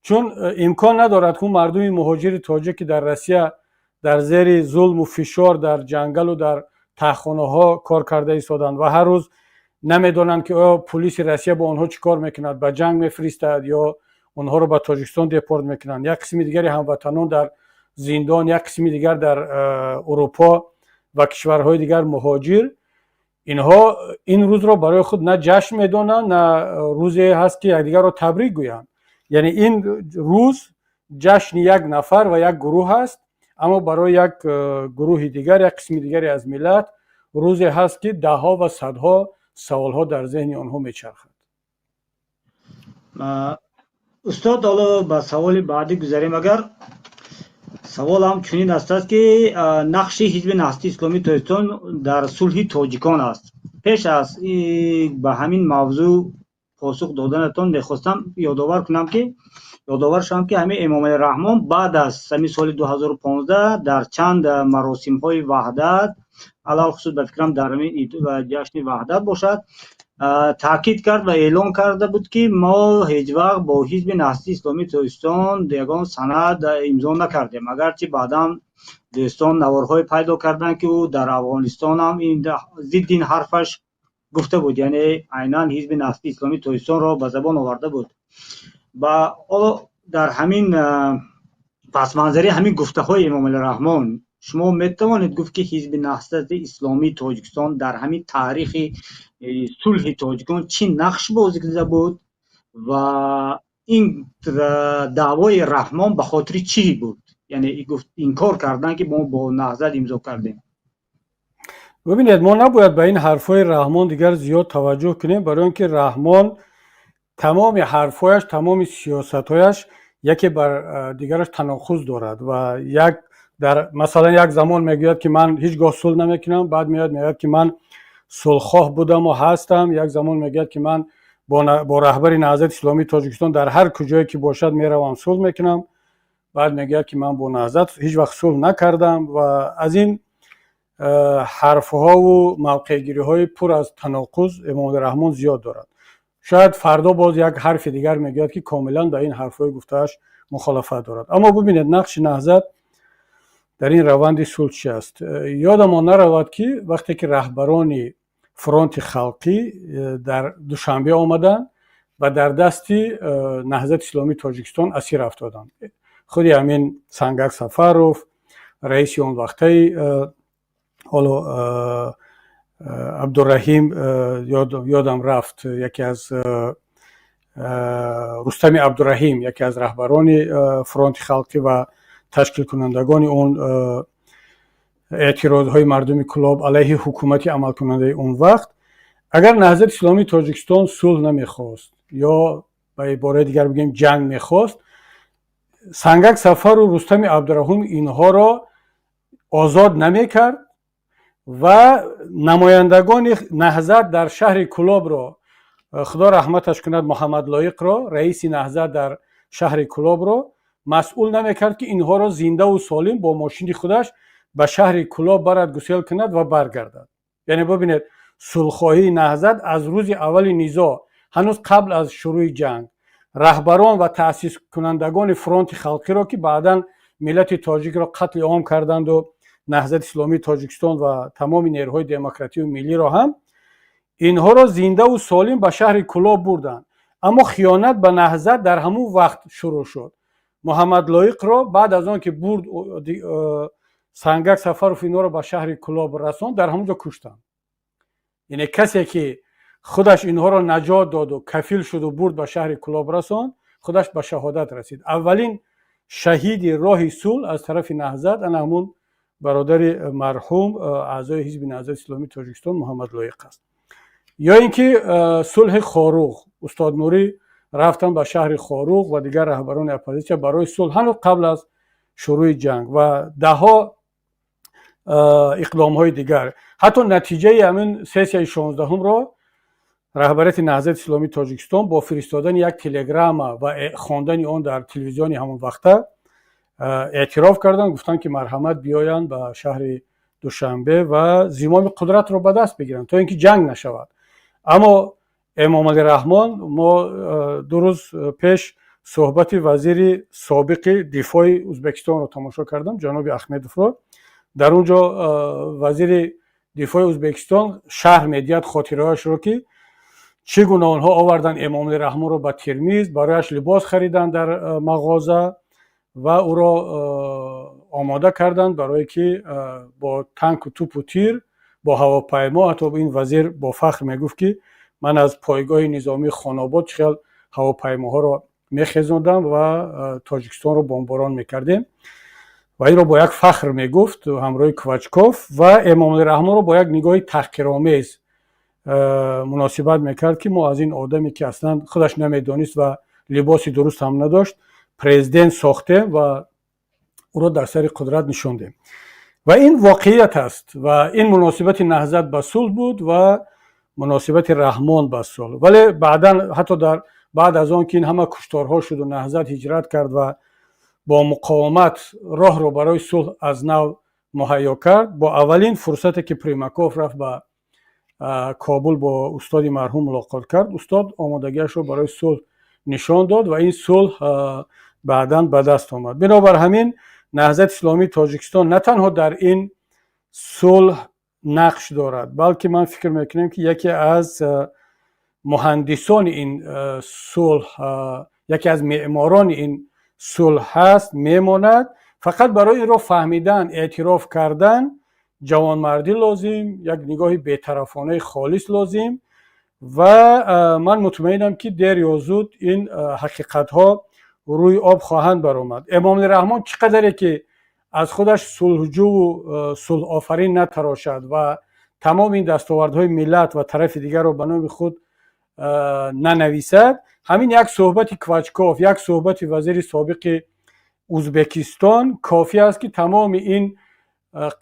чун имкон надорад, ки мардуми муҳоҷири тоҷик, ки дар Россия дар зери зулму фишор, дар ҷангалу дар таҳхонаҳо кор карда истоданд ва ҳар рӯз намедонанд, ки оё пулиси Россия бо онҳо чӣ кор мекунад, ба ҷанг мефиристад ё онҳоро ба Тоҷикистон депорт мекунанд, як қисми дигари ҳамватанон дар зиндон, як қисми дигар дар Урупо ва кишварҳои дигар муҳоҷир, инҳо ин рӯзро барои худ на ҷашн медонанд, на рӯзе ҳаст, ки якдигарро табрик гӯянд. Яъне ин рӯз ҷашни як нафар ва як гурӯҳ аст, аммо барои як гурӯҳи дигар, як қисми дигаре аз миллат рӯзе ҳаст, ки даҳҳо ва садҳо саволҳо дар зеҳни онҳо мечархад. Устод, ҳоло ба саволи баъдӣ гузарем. Агар саволам чунин аст, ки нақши Ҳизби Наҳзати Исломии Тоҷикистон дар сулҳи тоҷикон аст. Пеш аз ба ҳамин мавзӯъ посух доданатон мехостам ёдовар кунам, ки ёдовар шавам, ки ҳамин Эмомалӣ Раҳмон баъд аз ҳамин соли 2015 дар чанд маросимҳои ваҳдат, алалхусус, ба фикрам, дар ҳамин ҷашни Ваҳдат бошад, таъкид кард ва эълон карда буд, ки мо ҳеҷ вақт бо Ҳизби Наҳзати Исломии Тоҷикистон ягон санад имзо накардем. Агарчи баъдан дӯстон наворҳое пайдо карданд, ки ӯ дар Афғонистонам зидди ин ҳарфаш гуфта буд, яъне айнан Ҳизби Наҳзати Исломии Тоҷикистонро ба забон оварда буд. Ва ҳоло дар ҳамин пасманзари ҳамин гуфтаҳои Эмомалӣ Раҳмон шумо метавонед гуфт, ки Ҳизби Наҳзати Исломии Тоҷикистон дар ҳамин таърихи сулҳи тоҷикон чӣ нақш бозӣ карда буд ва ин даъвои Раҳмон ба хотири чӣ буд, яъне инкор кардан, ки мо бо Наҳзат имзо кардем? Бибинед, мо набояд ба ин ҳарфҳои Раҳмон дигар зиёд таваҷҷӯҳ кунем, барои он ки Раҳмон тамоми ҳарфҳояш, тамоми сиёсатҳояш яке бар дигараш таноқуз дорад. Ва як дар масалан як замон мегӯяд, ки ман ҳеҷ гоҳ сулҳ намекунам, баъд меояд, мегӯяд, ки ман сулҳхоҳ будаму ҳастам. Як замон мегӯяд, ки ман бо раҳбари Наҳзати Исломии Тоҷикистон дар ҳар куҷое ки бошад меравам, сулҳ мекунам, баъд мегӯяд, ки ман бо Наҳзат ҳеҷ вақт сулҳ накардам. Ва аз ин ҳарфҳову мавқеъгириҳои пур аз таноқуз Эмомалӣ Раҳмон зиёд дорад. Шояд фардо боз як ҳарфи дигар мегӯяд, ки комилан ба ин ҳарфҳои гуфтааш мухолафат дорад. Аммо бибинед, нақши Наҳзат дар ин раванди сулҳ чи аст? Ёдамон наравад, ки вақте ки раҳбарони Фронти Халқӣ дар Душанбе омаданд ва дар дасти Наҳзати Исломии Тоҷикистон асир афтоданд, худи ҳамин Сангак Сафаров, раиси он вақтаи ҳоло Абдураҳим, ёдам рафт, яке аз Рустами Абдураҳим, яке аз раҳбарони Фронти Халқӣ ва ташкилкунандагони он эътирозҳои мардуми Кӯлоб алайҳи ҳукумати амалкунандаи он вақт, агар Наҳзати Исломии Тоҷикистон сулҳ намехост ё ба ибораи дигар бигӯем, ҷанг мехост, Сангак Сафару Рустами Абдураҳим инҳоро озод намекард ва намояндагони Наҳзат дар шаҳри Кӯлобро, худо раҳматаш кунад, Муҳаммад Лоиқро, раиси Наҳзат дар шаҳри Кӯлобро масъул намекард, ки инҳоро зиндаву солим бо мошини худаш ба шаҳри Кӯлоб барад, гусел кунад ва баргардад. Яъне бибинед, сулҳхоҳии Наҳзат аз рӯзи аввали низоъ, ҳанӯз қабл аз шурӯи ҷанг, раҳбарон ва таъсискунандагони Фронти Халқиро, ки баъдан миллати тоҷикро қатли ом карданду Наҳзати Исломии Тоҷикистон ва тамоми нерӯҳои демократию миллиро ҳам, инҳоро зиндаву солим ба шаҳри Кӯлоб бурданд. Аммо хиёнат ба Наҳзат дар ҳамун вақт шурӯъ шуд. Муҳаммад Лоиқро баъд аз он ки бурд, Сангак Сафаров инҳоро ба шаҳри Кӯлоб расонд, дар ҳамун ҷо куштанд. Яъне касе ки худаш инҳоро наҷот доду кафил шуду бурд, ба шаҳри Кӯлоб расонд, худаш ба шаҳодат расид. Аввалин шаҳиди роҳи сулҳ аз тарафи Наҳзат ана ҳамун бародари марҳум, аъзои Ҳизби Наҳзати Исломии Тоҷикистон Муҳаммад Лоиқ аст. Ё ин ки сулҳи Хоруғ, устод Нурӣ рафтанд ба шаҳри Хоруғ ва дигар раҳбарони оппозитсия барои сулҳ, ҳанӯз қабл аз шурӯи ҷанг, ва даҳҳо иқдомҳои дигар. Ҳатто натиҷаи ҳамин сессияи 16-умро Раҳбарияти Наҳзати Исломии Тоҷикистон бо фиристодани як телеграмма ва хондани он дар телевизиони ҳамон вақта эътироф карданд, гуфтанд, ки марҳамат, биёянд ба шаҳри Душанбе ва зимоми қудратро ба даст бигиранд, то ин ки ҷанг нашавад. Аммо Эмомалӣ Раҳмон, мо 2 рӯз пеш суҳбати вазири собиқи дифои Ӯзбекистонро тамошо кардам, ҷаноби Ахмедовро. Дар он ҷо вазири дифои Ӯзбекистон шарҳ медиҳад хотираҳояшро, ки чӣ гуна онҳо оварданд Эмомалӣ Раҳмонро ба Термиз, барояш либос хариданд дар мағоза ва ӯро омода карданд, барое ки бо танку тупу тир, бо ҳавопаймо. Ҳатто ин вазир бо фахр мегуфт, ки ман аз пойгоҳи низомии Хонобод чӣ хел ҳавопаймоҳоро мехезондам ва Тоҷикистонро бомборон мекардем. Ва инро бо як фахр мегуфт ҳамроҳи Квачков ва Эмомалӣ Раҳмонро бо як нигоҳи таҳқиромез муносибат мекард, ки мо аз ин одаме, ки аслан худаш намедонист ва либоси дуруст ҳам надошт, президент сохтем ва ӯро дар сари қудрат нишондем. Ва ин воқеият аст ва ин муносибати Наҳзат ба сулҳ буд ва муносибати Раҳмон ба сулҳ. Вале баъдан, ҳатто дар баъд аз он ки ин ҳама кушторҳо шуду Наҳзат ҳиҷрат кард ва бо муқовимат роҳро барои сулҳ аз нав муҳайё кард, бо аввалин фурсате ки Примаков рафт ба Кобул, бо устоди марҳум мулоқот кард, устод омодагиашро барои сулҳ нишон дод ва ин сулҳ баъдан ба даст омад. Бинобар ҳамин Наҳзати Исломии Тоҷикистон на танҳо дар ин сулҳ нақш дорад, балки ман фикр мекунем, ки яке аз муҳандисони ин сулҳ, яке аз меъморони ин сулҳ ҳаст, мемонад. Фақат барои инро фаҳмидан, эътироф кардан ҷавонмардӣ лозим, як нигоҳи бетарафонаи холис лозим. Ва ман мутмаинам, ки дер ё зуд ин ҳақиқатҳо рӯи об хоҳанд баромад. Эмомалӣ Раҳмон чӣ қадаре ки аз худаш сулҳҷӯву сулҳофарин натарошад ва тамоми ин дастовардҳои миллат ва тарафи дигарро ба номи худ нанависад, ҳамин як суҳбати Квачков, як суҳбати вазири собиқи Ӯзбекистон кофӣ аст, ки тамоми ин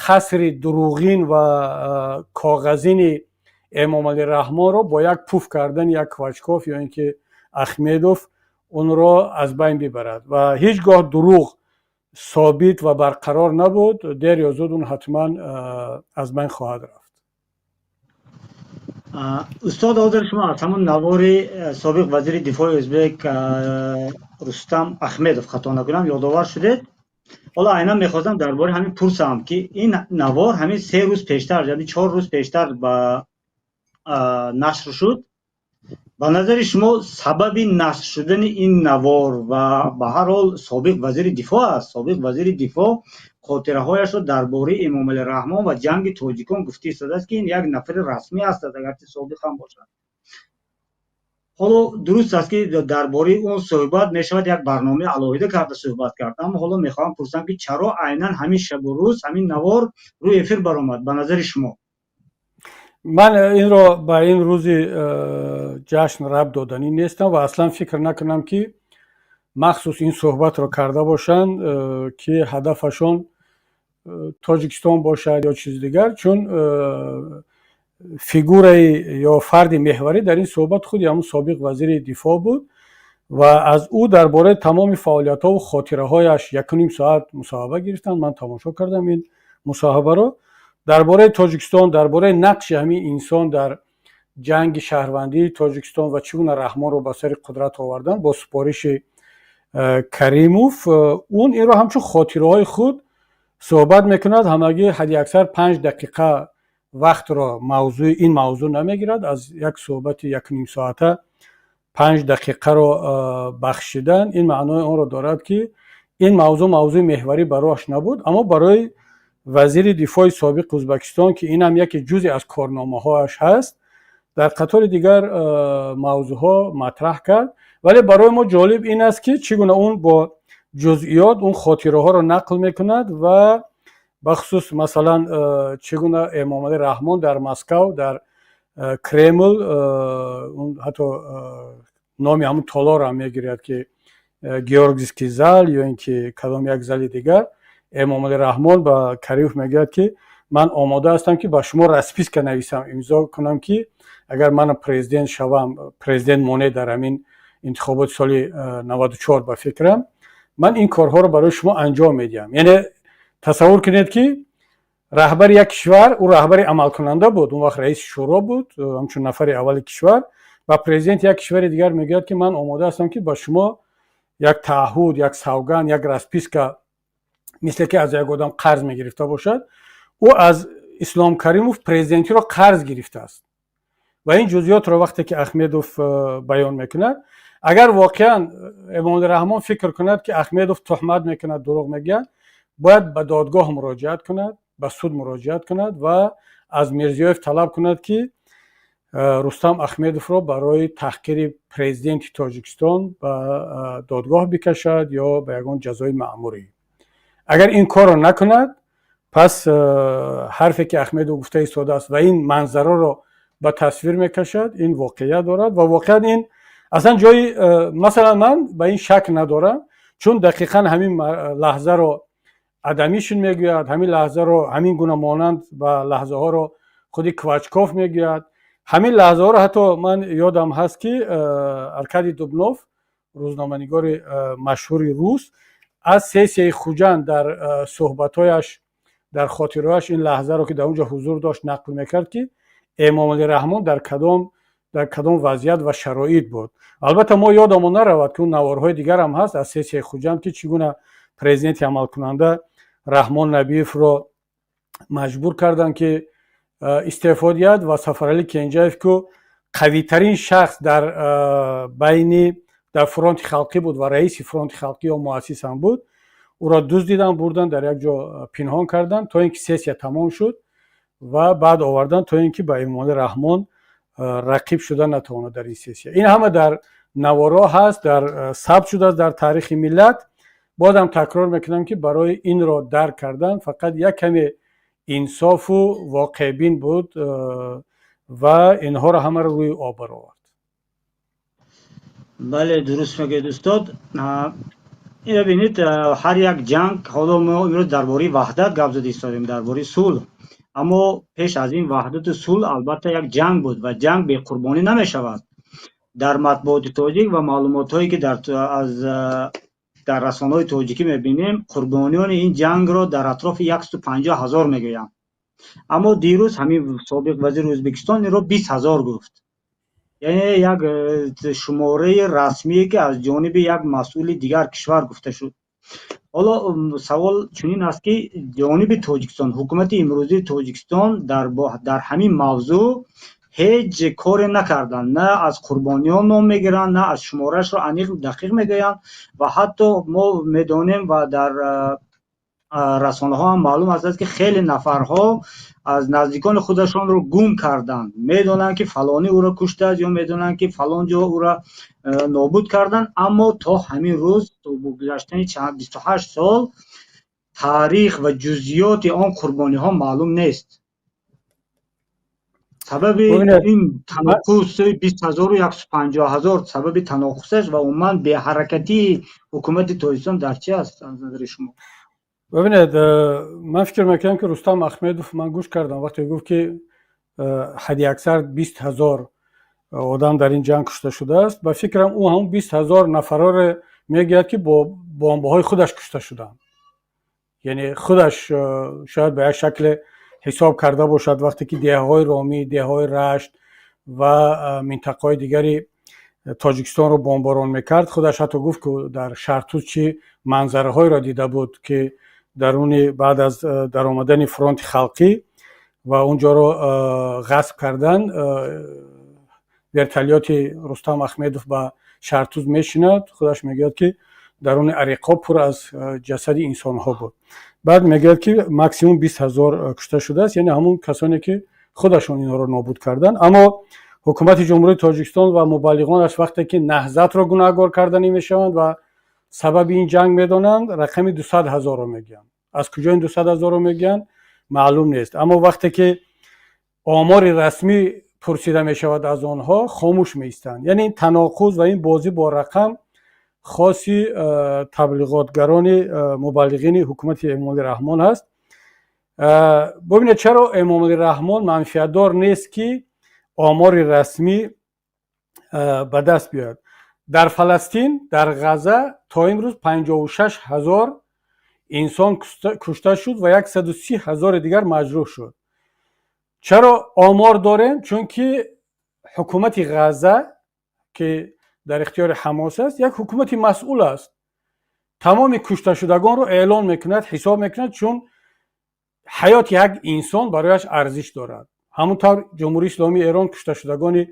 қасри дурӯғин ва коғазини Эмомалӣ Раҳмонро бо як пуф кардани як Квачков ё ин ки Ахмедов онро аз байн бибарад. Ва ҳеҷ гоҳ дурӯғ собит ва барқарор набуд, дер ё зуд он ҳатман аз байн хоҳад рафт. Устод, ҳозир шумо аз ҳамон навори собиқ вазири дифои ӯзбек Рустам Ахмедов, хато накунам, ёдовар шудед. Ҳоло айнан мехостам дар бораи ҳамин пурсам, ки ин навор ҳамин 3 рӯз пештар, яъне 4 рӯз пештар ба нашр шуд. Ба назари шумо, сабаби нашр шудани ин навор, ва ба ҳар ҳол собиқ вазири дифоъ аст, собиқ вазири дифоъ хотираҳояшро дар бораи Эмомалӣ Раҳмон ва ҷанги тоҷикон гуфта истодааст, ки ин як нафари расмӣ аст, агарчи собиқ ҳам бошад. Ҳоло дуруст аст, ки дар бораи он суҳбат мешавад як барномаи алоҳида карда суҳбат кард, аммо ҳоло мехоҳам пурсам, ки чаро айнан ҳамин шабу рӯз ҳамин навор рӯи эфир баромад, ба назари шумо? Ман инро ба ин рӯзи ҷашн рабт доданӣ нестам ва аслан фикр накунам, ки махсус ин суҳбатро карда бошанд, ки ҳадафашон Тоҷикистон бошад ё чизи дигар, чун фигураи ё фарди меҳварӣ дар ин суҳбат худи ҳамун собиқ вазири дифоъ буд ва аз ӯ дар бораи тамоми фаъолиятҳову хотираҳояш якуним соат мусоҳиба гирифтанд. Ман тамошо кардам ин мусоҳибаро. Дар бораи Тоҷикистон, дар бораи нақши ҳамин инсон дар ҷанги шаҳрвандии Тоҷикистон ва чӣ гуна Раҳмонро ба сари қудрат овардан бо супориши Каримов, он инро ҳамчун хотираҳои худ суҳбат мекунад. Ҳамагӣ ҳадди аксар 5 дақиқа вақтро мавзӯи ин мавзӯъ намегирад. Аз як суҳбати якнимсоата 5 дақиқаро бахшидан, ин маънои онро дорад, ки ин мавзӯъ мавзӯи меҳварӣ барояш набуд. Аммо барои вазири дифои собиқи Ӯзбекистон, ки инам яке ҷузъе аз корномаҳояш ҳаст, дар қатори дигар мавзӯъҳо матраҳ кард. Вале барои мо ҷолиб ин аст, ки чӣ гуна он бо ҷузъиёт он хотираҳоро нақл мекунад ва бахусус, масалан, чӣ гуна Эмомалӣ Раҳмон дар Москав, дар Кремл, ҳатто номи ҳамун толорам мегирад, ки Георгиевский зал ё ин ки кадом як зали дигар, Эмомалӣ Раҳмон ба Каримов мегӯяд, ки Ман омода ҳастам, ки ба шумо расписка нависам, имзо кунам, ки агар ман президент шавам, президент монед дар ҳамин интихоботи соли 94, ба фикрам, ман ин корҳоро барои шумо анҷом медиҳам. Яъне тасаввур кунед, ки раҳбари як кишвар, ӯ раҳбари амалкунанда буд, он вақт раиси шӯро буд, ҳамчун нафари аввали кишвар ба президенти як кишвари дигар мегӯяд, ки ман омода ҳастам, ки ба шумо як таъҳуд, як савганд, як расписка, мисле ки аз як одам қарз мегирифта бошад. Ӯ аз Ислом Каримов президентиро қарз гирифтааст. Ва ин ҷузъиётро вақте ки Ахмедов баён мекунад, агар воқеан Эмомалӣ Раҳмон фикр кунад, ки Ахмедов туҳмат мекунад, дурӯғ мегӯяд, бояд ба додгоҳ муроҷиат кунад, ба суд муроҷиат кунад ва аз Мирзиёев талаб кунад, ки Рустам Ахмедовро барои таҳқири президенти Тоҷикистон ба додгоҳ бикашад ё ба ягон ҷазои маъмурӣ. Агар ин корро накунад, пас ҳарфе ки Ахмедов гуфта истодааст ва ин манзараро ба тасвир мекашад, ин воқеият дорад. Ва воқеан ин аслан ҷои, масалан, ман ба ин шак надорам, чун дақиқан ҳамин лаҳзаро Адамишин мегӯяд, ҳамин лаҳзаро, ҳамин гуна монанд ба лаҳзаҳоро худи Квачков мегӯяд, ҳамин лаҳзаҳоро ҳатто ман ёдам ҳаст, ки Аркадий Дубнов, рӯзноманигори машҳури рус, аз сессияи Хуҷанд дар суҳбатҳояш, дар хотираҳояш ин лаҳзаро, ки дар он ҷо ҳузур дошт, нақл мекард, ки Эмомалӣ Раҳмон дар кадом вазъият ва шароит буд. Албатта, мо ёдамон наравад, ки он наворҳои дигарам ҳаст аз сессияи Хуҷанд, ки чӣ гуна президенти амалкунанда Раҳмон Набиевро маҷбур карданд, ки истеъфо диҳад, ва Сафаралӣ Кенҷаев, ку қавитарин шахс дар байни дар Фронти халқӣ буд ва раиси Фронти халқӣ ё муассис ҳам буд, ӯро дуздидан, бурдан, дар як ҷо пинҳон карданд, то ин ки сессия тамом шуд, ва баъд овардан, то ин ки ба Эмомалӣ Раҳмон рақиб шуда натавонад дар ин сессия. Ин ҳама дар наворо ҳаст, дар сабт шудааст дар таърихи миллат. Бозам такрор мекунам, ки барои инро дарк кардан фақат як каме инсофу воқеъбин буд ва инҳоро ҳамаро рӯи об баровард. Бале, дуруст мегӯед, устод. Ина бинед, ҳар як ҷанг, ҳоло мо имрӯз дар бораи ваҳдат гап зада истодем, дар бораи сулҳ, аммо пеш аз ин ваҳдату сулҳ албатта як ҷанг буд ва ҷанг беқурбонӣ намешавад. Дар матбуоти тоҷик ва маълумотҳое, ки дар расонаҳои тоҷикӣ мебинем, қурбониёни ин ҷангро дар атрофи 150 000 мегӯянд, аммо дирӯз ҳамин собиқ вазири Ӯзбекистон инро 20 000 гуфт. Яъне як шумораи расмие, ки аз ҷониби як масъули дигар кишвар гуфта шуд. Ҳоло савол чунин аст, ки ҷониби Тоҷикистон, ҳукумати имрӯзии Тоҷикистон дар ҳамин мавзӯъ ҳеҷ коре накарданд, на аз қурбониён ном мегиранд, на аз шумораашро аниқ, дақиқ мегӯянд. Ва ҳатто мо медонем ва дар расонаҳо ҳам маълум аст, ки хеле нафарҳо аз наздикони худашонро гум карданд, медонанд, ки фалонӣ ӯро куштааст ё медонанд, ки фалон ҷо ӯро нобуд карданд, аммо то ҳамин рӯз, то гузаштани 28 сол, таърих ва ҷузъиёти он қурбониҳо маълум нест. Сабаби ин таноқуси 20 000-у 150 000, сабаби таноқусаш ва умуман беҳаракатии ҳукумати Тоҷикистон дар чи аст аз назари шумо? Бибинед, ман фикр мекунам, ки Рустам Ахмедов, ман гӯш кардам, вақте гуфт, ки ҳадди аксар 20 000 одам дар ин ҷанг кушта шудааст, ба фикрам, ӯ ҳамн 20 000 нафарро мегӯяд, ки бо бомбаҳои худаш кушта шуданд. Яъне худаш шояд ба як шакле ҳисоб карда бошад, вақте ки деҳаҳои Ромӣ, деҳаҳои Рашт ва минтақаҳои дигари Тоҷикистонро бомборон мекард. Худаш ҳатто гуфт, ки дар Шартуз чӣ манзараҳоеро дида буд, ки даруни баъд аз даромадани Фронти халқӣ ва он ҷоро ғасб кардан, вертолёти Рустам Ахмедов ба Шартуз мешинад. Худаш мегӯяд, ки даруни ариқҳо пур аз ҷасади инсонҳо буд. Баъд мегӯяд, ки максимум 20 000 кушта шудааст, яъне ҳамун касоне, ки худашон инҳоро нобуд карданд. Аммо ҳукумати Ҷумҳурии Тоҷикистон ва мубаллиғонаш, вақте ки Наҳзатро гунаҳгор карданӣ мешаванд ва сабаби ин ҷанг медонанд, рақами 200 000-ро мегӯянд. Аз куҷо ин 200 000-ро мегӯянд, маълум нест. Аммо вақте ки омори расмӣ пурсида мешавад аз онҳо, хомӯш меистанд. Яъне ин таноқуз ва ин бозӣ бо рақам хоси таблиғотгарони, мубаллиғини ҳукумати Эмомалӣ Раҳмон аст. Бубинед, чаро Эмомалӣ Раҳмон манфиатдор нест, ки омори расмӣ ба даст биёяд? Дар Фаластин, дар Ғаза то имрӯз 56 000 инсон кушта шуд ва 130 000-и дигар маҷрӯҳ шуд. Чаро омор дорем? Чунки ҳукумати Ғаза, ки дар ихтиёри Ҳамос аст, як ҳукумати масъул аст, тамоми кушташудагонро эълон мекунад, ҳисоб мекунад, чун ҳаёти як инсон барояш арзиш дорад. Ҳамон тавр Ҷумҳурии Исломии Эрон кушташудагони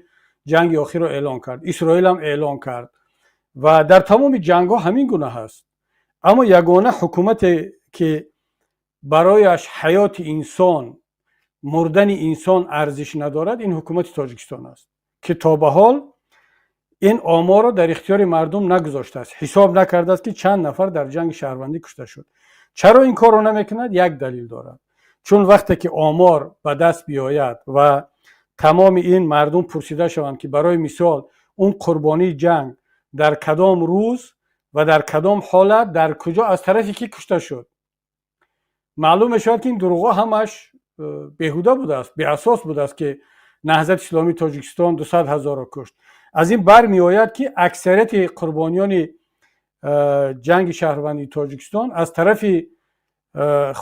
ҷанги охирро эълон кард, Исроилам эълон кард ва дар тамоми ҷангҳо ҳамин гуна ҳаст. Аммо ягона ҳукумате, ки барояш ҳаёти инсон, мурдани инсон арзиш надорад, ин ҳукумати Тоҷикистон аст, ки то ба ҳол ин оморро дар ихтиёри мардум нагузоштааст, ҳисоб накардааст, ки чанд нафар дар ҷанги шаҳрвандӣ кушта шуд. Чаро ин корро намекунад? Як далел дорад: чун вақте ки омор ба даст биёяд ва тамоми ин мардум пурсида шаванд, ки барои мисол он қурбонии ҷанг дар кадом рӯз ва дар кадом ҳолат, дар куҷо, аз тарафи кӣ кушта шуд, маълум мешавад, ки ин дурӯғҳо ҳамаш беҳуда будааст, беасос будааст, ки Наҳзати Исломии Тоҷикистон 200 000-ро кушт. Аз ин бармеояд, ки аксарияти қурбониёни ҷанги шаҳрвандии Тоҷикистон аз тарафи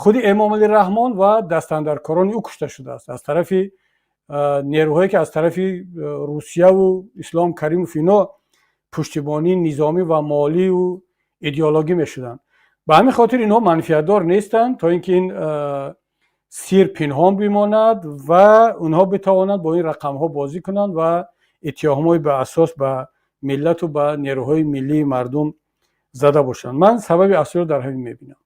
худи Эмомалӣ Раҳмон ва дастандаркорони ӯ кушта шудааст, аз тарафи нерӯҳое, ки аз тарафи Русияву Ислом Каримов ино пуштибонии низомӣ ва молию идеологӣ мешуданд. Ба ҳамин хотир инҳо манфиатдор нестанд, то ин ки ин сир пинҳон бимонад ва онҳо битавонанд бо ин рақамҳо бозӣ кунанд ва иттиҳомҳои беасос ба миллату ба нерӯҳои миллии мардум зада бошанд. Ман сабаби аслиро дар ҳамин мебинам.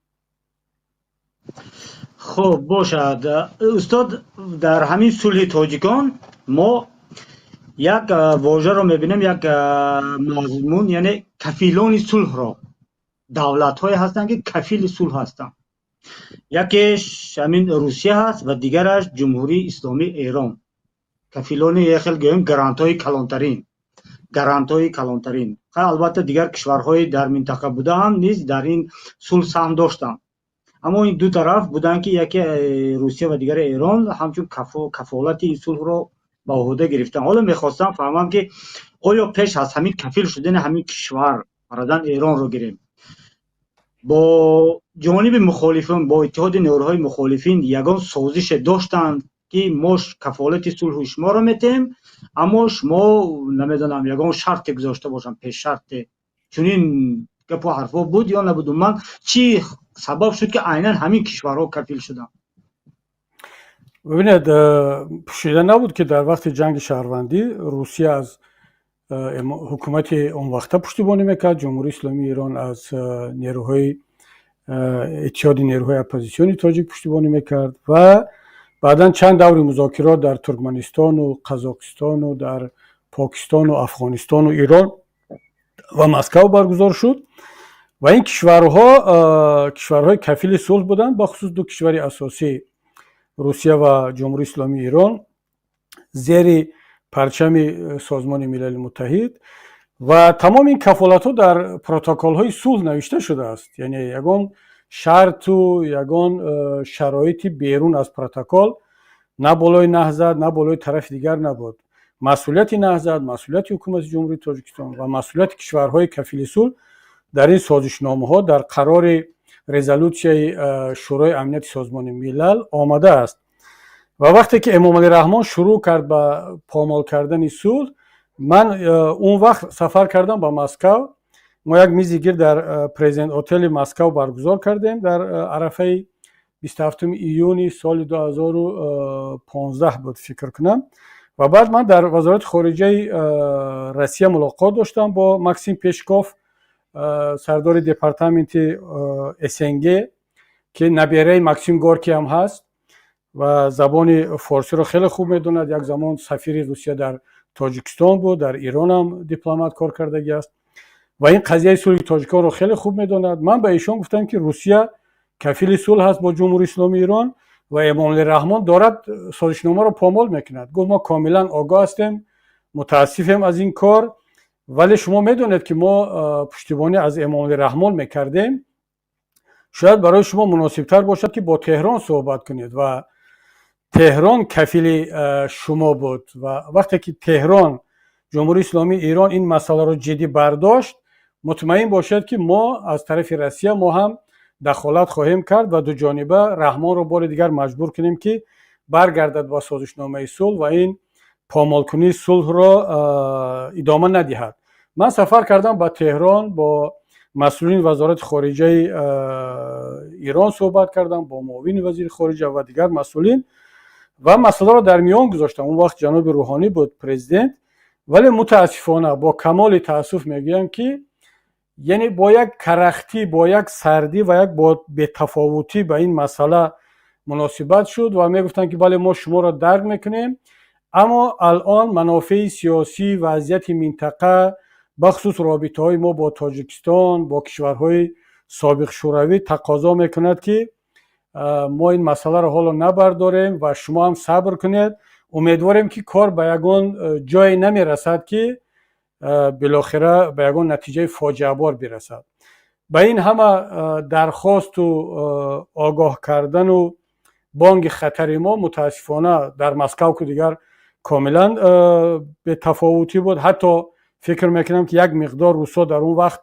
Хуб бошад, устод. Дар ҳамин сулҳи тоҷикон мо як вожаро мебинем, як мазмун, яъне кафилони сулҳро, давлатҳое ҳастанд, ки кафили сулҳ ҳастанд. Якеш ҳамин Русия ҳаст ва дигараш Ҷумҳурии Исломии Эрон. Кафилони, хел гӯем, гарантҳои калонтарин, гарантҳои калонтарин. Албатта, дигар кишварҳои дар минтақа буда ҳам низ дар ин сулҳ саҳм доштанд, аммо ин ду тараф буданд, ки яке Русия ва дигаре Эрон ҳамчун кафолати ин сулҳро ба уҳда гирифтанд. Ҳоло мехостам фаҳмам, ки оё пеш аз ҳамин кафил шудани ҳамин кишвар, фарзан Эронро гирем, бо ҷониби мухолифин, бо Иттиҳоди нерӯҳои мухолифин ягон созише доштанд, ки мо кафолати сулҳу шуморо метиҳем, аммо шумо, намедонам, ягон шарте гузошта бошанд, пешшарте, чунин гапу ҳарфҳо буд ё набуд? Умуман, чӣ сабаб шуд, ки айнан ҳамин кишварҳо кафил шуданд? Бибинед, пӯшида набуд, ки дар вақти ҷанги шаҳрвандӣ Русия аз ҳукумати он вақта пуштибонӣ мекард, Ҷумҳурии Исломии Эрон аз нерӯҳои Иттиҳоди нерӯҳои оппозитсиони тоҷик пуштибонӣ мекард. Ва баъдан чанд даври музокирот дар Туркманистону Қазоқистону дар Покистону Афғонистону Эрон ва Москав баргузор шуд ва ин кишварҳо кишварҳои кафили сулҳ буданд, бахусус ду кишвари асосӣ, Русия ва Ҷумҳурии Исломии Эрон, зери парчами Созмони Милали Муттаҳид. Ва тамоми ин кафолатҳо дар протоколҳои сулҳ навишта шудааст, яъне ягон шарту ягон шароити берун аз протокол на болои Наҳзат, на болои тарафи дигар набуд. Масъулияти Наҳзат, масъулияти ҳукумати Ҷумҳурии Тоҷикистон ва масъулияти кишварҳои кафили сулҳ дар ин созишномаҳо, дар қарори резолютсияи Шӯрои Амнияти Созмони Милал омадааст. Ва вақте ки Эмомалӣ Раҳмон шурӯъ кард ба помол кардани сулҳ, ман он вақт сафар кардам ба Москав. Мо як мизи гирд дар Президент отели Москав баргузор кардем, дар арафаи 27 июни соли 2015 буд, фикр кунам. Ва баъд ман дар Вазорати хориҷаи Россия мулоқот доштам бо Максим Пешков, сардори департаменти СНГ, ки набераи Максим Горкий ҳам ҳаст ва забони форсиро хеле хуб медонад. Як замон сафири Русия дар Тоҷикистон буд, дар Эронам дипломат кор кардагӣ аст ва ин қазияи сулҳи тоҷиконро хеле хуб медонад. Ман ба эшон гуфтам, ки Русия кафили сулҳ ҳаст бо Ҷумҳурии Исломии Эрон ва Эмомалӣ Раҳмон дорад созишномаро помол мекунад. Гуфт: «Мо комилан огоҳ ҳастем, мутаассифем аз ин кор, вале шумо медонед, ки мо пуштибонӣ аз Эмомалӣ Раҳмон мекардем. Шояд барои шумо муносибтар бошад, ки бо Теҳрон суҳбат кунед ва Теҳрон кафили шумо буд. Ва вақте ки Теҳрон, Ҷумҳурии Исломии Эрон ин масъаларо ҷиддӣ бардошт, мутмаин бошед, ки мо аз тарафи Россия мо ҳам дахолат хоҳем кард ва дуҷониба Раҳмонро бори дигар маҷбур кунем, ки баргардад ба созишномаи сулҳ ва ин помолкунии сулҳро идома надиҳад. Ман сафар кардам ба Теҳрон, бо масъулини Вазорати хориҷаи Эрон суҳбат кардам, бо муовини вазири хориҷа ва дигар масъулин ва масъаларо дар миён гузоштам. Он вақт ҷаноби Рӯҳонӣ буд президент. Вале мутаассифона, бо камоли таассуф мегӯям, ки яъне бо як карахтӣ, бо як сардӣ ва як бо бетафовутӣ ба ин масъала муносибат шуд ва мегуфтанд, ки бале, мо шуморо дарк мекунем, аммо алон манофеи сиёсӣ, вазъияти минтақа, бахусус робитаҳои мо бо Тоҷикистон, бо кишварҳои собиқ Шӯравӣ тақозо мекунад, ки мо ин масъаларо ҳоло набардорем ва шумо ҳам сабр кунед. Умедворем, ки кор ба ягон ҷое намерасад, ки билохира ба ягон натиҷаи фоҷиабор бирасад. Ба ин ҳама дархосту огоҳ кардану бонги хатари мо, мутаассифона, дар Москав ку дигар комилан бетафовутӣ буд. Ҳатто фикр мекунам, ки як миқдор русҳо дар он вақт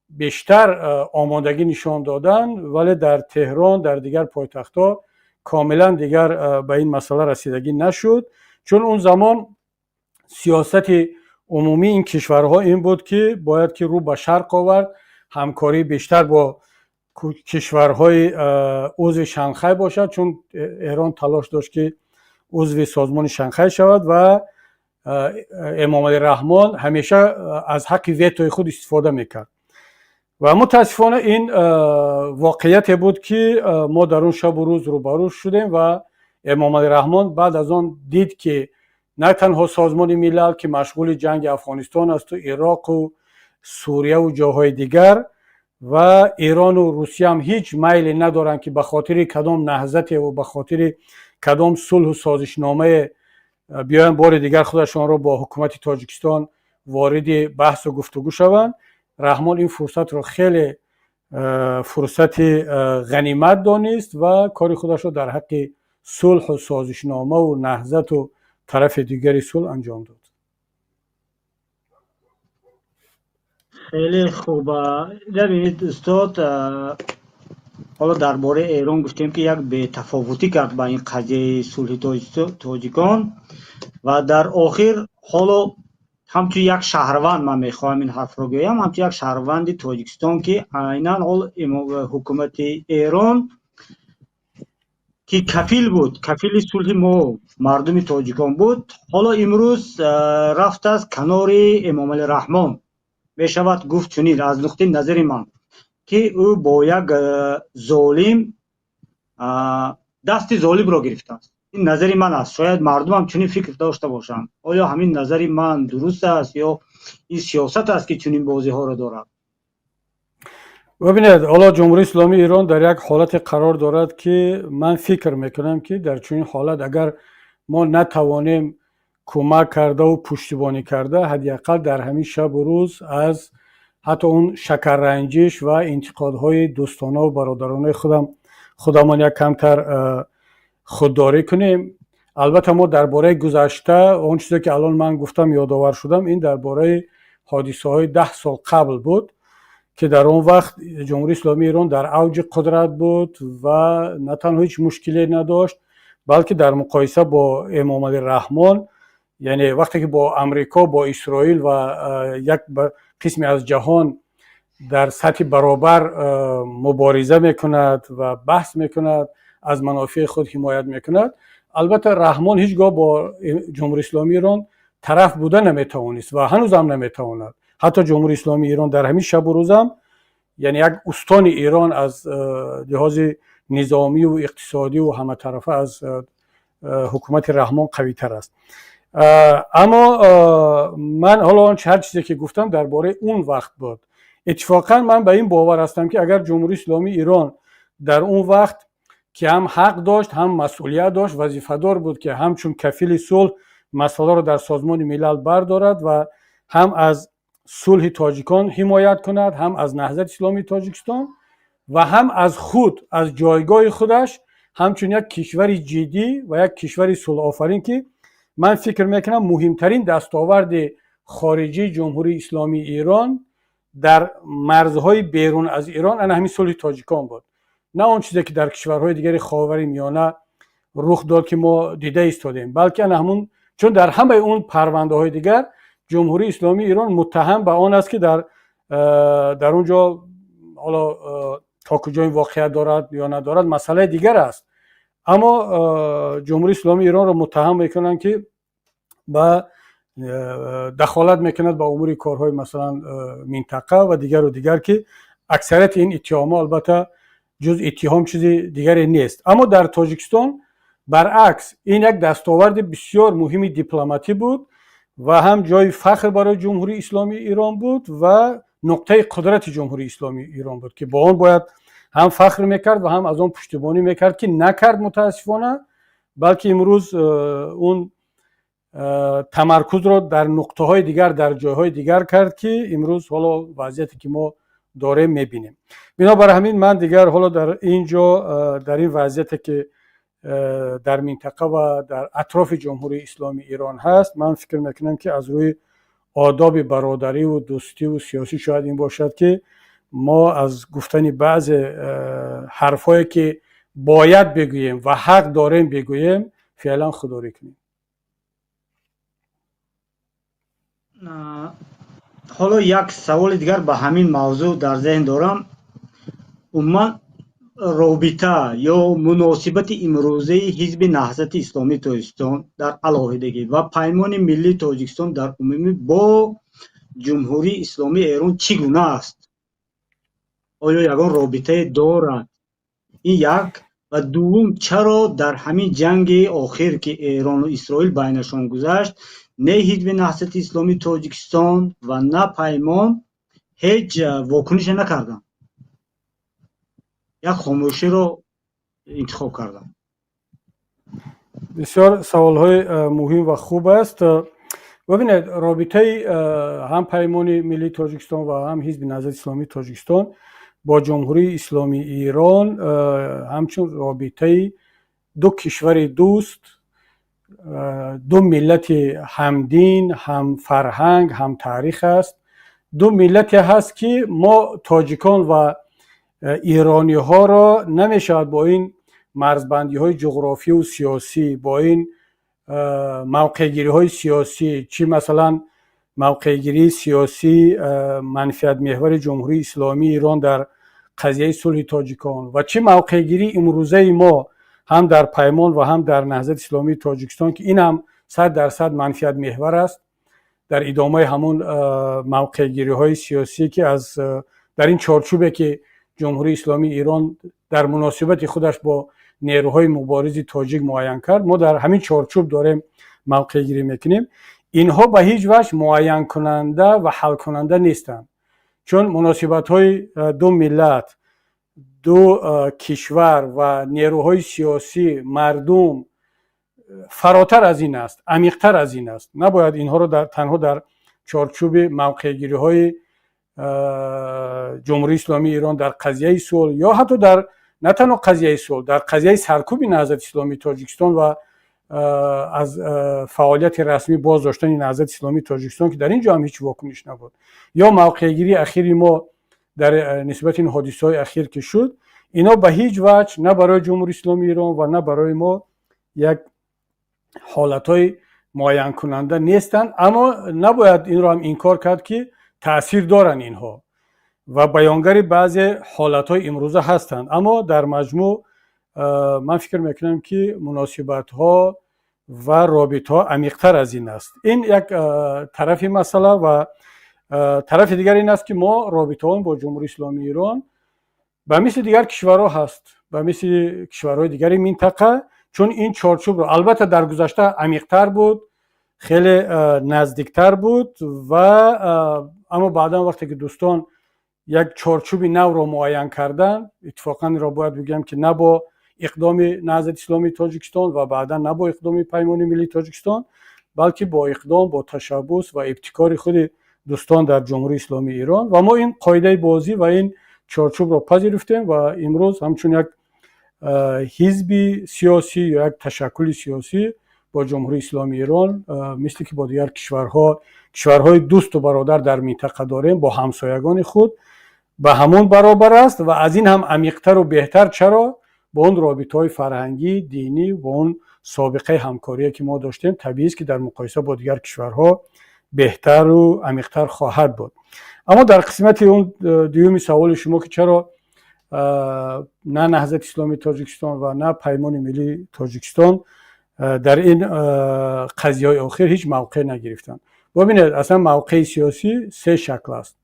бештар омодагӣ нишон доданд, вале дар Теҳрон, дар дигар пойтахтҳо комилан дигар ба ин масъала расидагӣ нашуд, чун он замон сиёсати умумии ин кишварҳо ин буд, ки бояд ки рӯ ба шарқ овард, ҳамкории бештар бо кишварҳои узви Шанхай бошад, чун Эрон талош дошт, ки узви Созмони Шанхай шавад ва Эмомалӣ Раҳмон ҳамеша аз ҳаққи ветои худ истифода мекард. Ва мутаассифона, ин воқеияте буд, ки мо дар он шабу рӯз рӯбарӯ шудем. Ва Эмомалӣ Раҳмон баъд аз он дид, ки на танҳо Созмони Милал, ки машғули ҷанги Афғонистон асту Ироқу Сурияву ҷоҳои дигар, ва Эрону Русия ҳам ҳеҷ майле надоранд, ки ба хотири кадом наҳзатеву ба хотири кадом сулҳу созишномае биёянд, бори дигар худашонро бо ҳукумати Тоҷикистон вориди баҳсу гуфтугӯ шаванд. Раҳмон ин фурсатро хеле фурсати ғанимат донист ва кори худашро дар ҳаққи сулҳу созишномаву наҳзату тарафи дигари сулҳ анҷом дод. Хеле хуб. Бибинед, устод, ҳоло дар бораи Эрон гуфтем, ки як бетафовутӣ кард ба ин қазияи сулҳи тоҷикон. Ва дар охир, ҳоло ҳамчун як шаҳрванд ман мехоҳам ин ҳарфро гӯям, ҳамчун як шаҳрванди Тоҷикистон, ки айнан ҳол ҳукумати Эрон, ки кафил буд, кафили сулҳи мо, мардуми тоҷикон буд, ҳоло имрӯз рафтааст канори Эмомалӣ Раҳмон. Мешавад гуфт чунин, аз нуқтаи назари ман, ки ӯ бо як золим, дасти золимро гирифтааст. Ин назари ман аст, шояд мардумам чунин фикр дошта бошанд. Оё ҳамин назари ман дуруст аст ё ин сиёсат аст, ки чунин бозиҳоро дорад? Бибинед, ҳоло Ҷумҳурии Исломии Эрон дар як ҳолате қарор дорад, ки ман фикр мекунам, ки дар чунин ҳолат агар мо натавонем кӯмак кардаву пуштибонӣ карда, ҳадди ақал дар ҳамин шабу рӯз аз ҳатто он шакарранҷиш ва интиқодҳои дӯстонаву бародаронаи худамон як камтар худдорӣ кунем. Албатта, мо дар бораи гузашта, он чизе ки алон ман гуфтам, ёдовар шудам, ин дар бораи ҳодисаҳои 10 сол қабл буд, ки дар он вақт Ҷумҳурии Исломии Эрон дар авҷи қудрат буд ва на танҳо ҳеҷ мушкиле надошт, балки дар муқоиса бо Эмомалӣ Раҳмон, яъне вақте ки бо Амрико, бо Исроил ва як қисме аз ҷаҳон дар сатҳи баробар мубориза мекунад ва баҳс мекунад, аз манофеи худ ҳимоят мекунад, албатта, Раҳмон ҳеҷ гоҳ бо Ҷумҳурии Исломии Эрон тараф буда наметавонист ва ҳанӯзам наметавонад. Ҳатто Ҷумҳурии Исломии Эрон дар ҳамин шабу рӯзам, яъне як устони Эрон аз лиҳози низомию иқтисодиву ҳаматарафа аз ҳукумати Раҳмон қавитар аст. Аммо ман ҳоло он ҳар чизе ки гуфтам, дар бораи он вақт буд. Иттифоқан, ман ба ин бовар ҳастам, ки агар Ҷумҳурии Исломии Эрон дар он вақт, ки ҳам ҳақ дошт, ҳам масъулият дошт, вазифадор буд, ки ҳамчун кафили сулҳ масъаларо дар Созмони Милал бардорад ва ҳам аз сулҳи тоҷикон ҳимоят кунад, ҳам аз Наҳзати Исломии Тоҷикистон. Ва ҳам аз худ, аз ҷойгоҳи худаш ҳамчун як кишвари ҷиддӣ ва як кишвари сулҳофарин, ки ман фикр мекунам, муҳимтарин дастоварди хориҷии Ҷумҳурии Исломии Эрон дар марзҳои берун аз Эрон ана ҳамин сулҳи тоҷикон буд, на он чизе, ки дар кишварҳои дигари Ховари Миёна рух дод, ки мо дида истодем, балки ана ҳамун, чун дар ҳамаи он парвандаҳои дигар Ҷумҳурии Исломии Эрон муттаҳам ба он аст, ки дар он ҷо, ҳоло то куҷо ин воқеият дорад ё надорад, масъалаи дигар аст, аммо Ҷумҳурии Исломии Эронро муттаҳам мекунанд, ки ба дахолат мекунад ба умури корҳои, масалан, минтақа ва дигару дигар, ки аксарияти ин иттиҳомҳо албатта ҷуз иттиҳом чизи дигаре нест. Аммо дар Тоҷикистон баръакс, ин як дастоварди бисёр муҳими дипломатӣ буд ва ҳам ҷои фахр барои Ҷумҳурии Исломии Эрон буд ва нуқтаи қудрати Ҷумҳурии Исломии Эрон буд, ки бо он бояд ҳам фахр мекард ва ҳам аз он пуштибонӣ мекард, ки накард, мутаассифона, балки имрӯз он тамаркузро дар нуқтаҳои дигар, дар ҷойҳои дигар кард, ки имрӯз ҳоло вазъияте, ки мо дорем, мебинем. Бинобар ҳамин ман дигар ҳоло дар ин ҷо, дар ин вазъияте, ки дар минтақа ва дар атрофи Ҷумҳурии Исломии Эрон ҳаст, ман фикр мекунам, ки аз рӯи одоби бародариву дӯстиву сиёсӣ шояд ин бошад, ки мо аз гуфтани баъзе ҳарфҳое, ки бояд бигӯем ва ҳақ дорем бигӯем, феълан худдорӣ кунем. Ҳоло як саволи дигар ба ҳамин мавзӯъ дар зеҳн дорам. Умуман, робита ё муносибати имрӯзаи Ҳизби Наҳзати Исломии Тоҷикистон дар алоҳидагӣ ва Паймони Миллии Тоҷикистон дар умумӣ бо Ҷумҳурии Исломии Эрон чӣ гуна аст? Оё ягон робитае дорад? Ин як. Ва дуввум, чаро дар ҳамин ҷанги охир, ки Эрону Исроил байнашон гузашт, не Ҳизби Наҳзати Исломии Тоҷикистон ва на Паймон ҳеҷ вокунише накарданд, як хомӯширо интихоб карданд? Бисёр саволҳои муҳим ва хуб аст. Бибинед, робитаи ҳам Паймони Миллии Тоҷикистон ва ҳам Ҳизби Наҳзати Исломии Тоҷикистон бо Ҷумҳурии Исломии Эрон ҳамчун робитаи ду кишвари дӯст, ду миллати ҳамдин, ҳамфарҳанг, ҳамтаърих аст. Ду миллате ҳаст, ки мо тоҷикон ва эрониҳоро намешавад бо ин марзбандиҳои ҷуғрофию сиёсӣ, бо ин мавқеъгириҳои сиёсӣ, чӣ масалан мавқеъгирии сиёсии манфиатмеҳвари Ҷумҳурии Исломии Эрон дар қазияи сулҳи тоҷикон ва чӣ мавқеъгирии имрӯзаи мо ҳам дар Паймон ва ҳам дар Наҳзати Исломии Тоҷикистон, ки ин ҳам 100% манфиатмеҳвар аст, дар идомаи ҳамун мавқеъгириҳои сиёсӣ, ки аз дар ин чорчӯбе, ки Ҷумҳурии Исломии Эрон дар муносибати худаш бо нерӯҳои муборизи тоҷик муайян кард, мо дар ҳамин чорчӯб дорем мавқеъгирӣ мекунем. Инҳо ба ҳеҷ ваҷҳ муайянкунанда ва ҳалкунанда нестанд, чун муносибатҳои ду миллат, ду кишвар ва нерӯҳои сиёсӣ, мардум фаротар аз ин аст, амиқтар аз ин аст. Набояд инҳоро танҳо дар чорчӯби мавқеъгириҳои Ҷумҳурии Исломии Эрон дар қазияи сулҳ ё ҳатто дар на танҳо қазияи сулҳ, дар қазияи саркӯби Наҳзати Исломии Тоҷикистон ва аз фаъолияти расмӣ боз доштани Наҳзати Исломии Тоҷикистон, ки дар ин ҷо ҳам ҳеҷ вокуниш набуд, ё мавқеъгирии ахири мо дар нисбати ин ҳодисаҳои ахир, ки шуд, ино ба ҳеҷ ваҷҳ на барои Ҷумҳурии Исломии Эрон ва на барои мо як ҳолатҳои муайянкунанда нестанд. Аммо набояд инро ҳам инкор кард, ки таъсир доранд инҳо ва баёнгари баъзе ҳолатҳои имрӯза ҳастанд. Аммо дар маҷмӯъ ман фикр мекунам, ки муносибатҳо ва робитаҳо амиқтар аз ин аст. Ин як тарафи масъала ва тарафи дигар ин аст, ки мо робитаҳоам бо Ҷумҳурии Исломии Эрон ба мисли дигар кишварҳо ҳаст, ба мисли кишварҳои дигари минтақа, чун ин чорчӯбро албатта дар гузашта амиқтар буд, хеле наздиктар буд ва аммо баъдан, вақте ки дӯстон як чорчӯби навро муайян карданд, иттифоқан инро бояд бигӯям, ки на бо иқдоми Наҳзати Исломии Тоҷикистон ва баъдан на бо иқдоми Паймони Миллии Тоҷикистон, балки бо иқдом, бо ташаббус ва ибтикори худи дӯстон дар Ҷумҳурии Исломии Эрон ва мо ин қоидаи бозӣ ва ин Чорчӯбро пазируфтем ва имрӯз ҳамчун як ҳизби сиёсӣ ё як ташаккули сиёсӣ бо Ҷумҳурии Исломии Эрон, мисле ки бо дигар кишварҳо, кишварҳои дӯсту бародар дар минтақа дорем, бо ҳамсоягони худ ба ҳамон баробар аст ва аз ин ҳам амиқтару беҳтар. Чаро? Бо он робитаҳои фарҳангӣ, динӣ, бо он собиқаи ҳамкорие, ки мо доштем, табиист, ки дар муқоиса бо дигар кишварҳо беҳтару амиқтар хоҳад буд. Аммо дар қисмати он дуюми саволи шумо, ки чаро на Наҳзати Исломии Тоҷикистон ва на Паймони Миллии Тоҷикистон дар ин қазияҳои охир ҳеҷ мавқеъ нагирифтанд. Бибинед, аслан мавқеи сиёсӣ се шакл аст: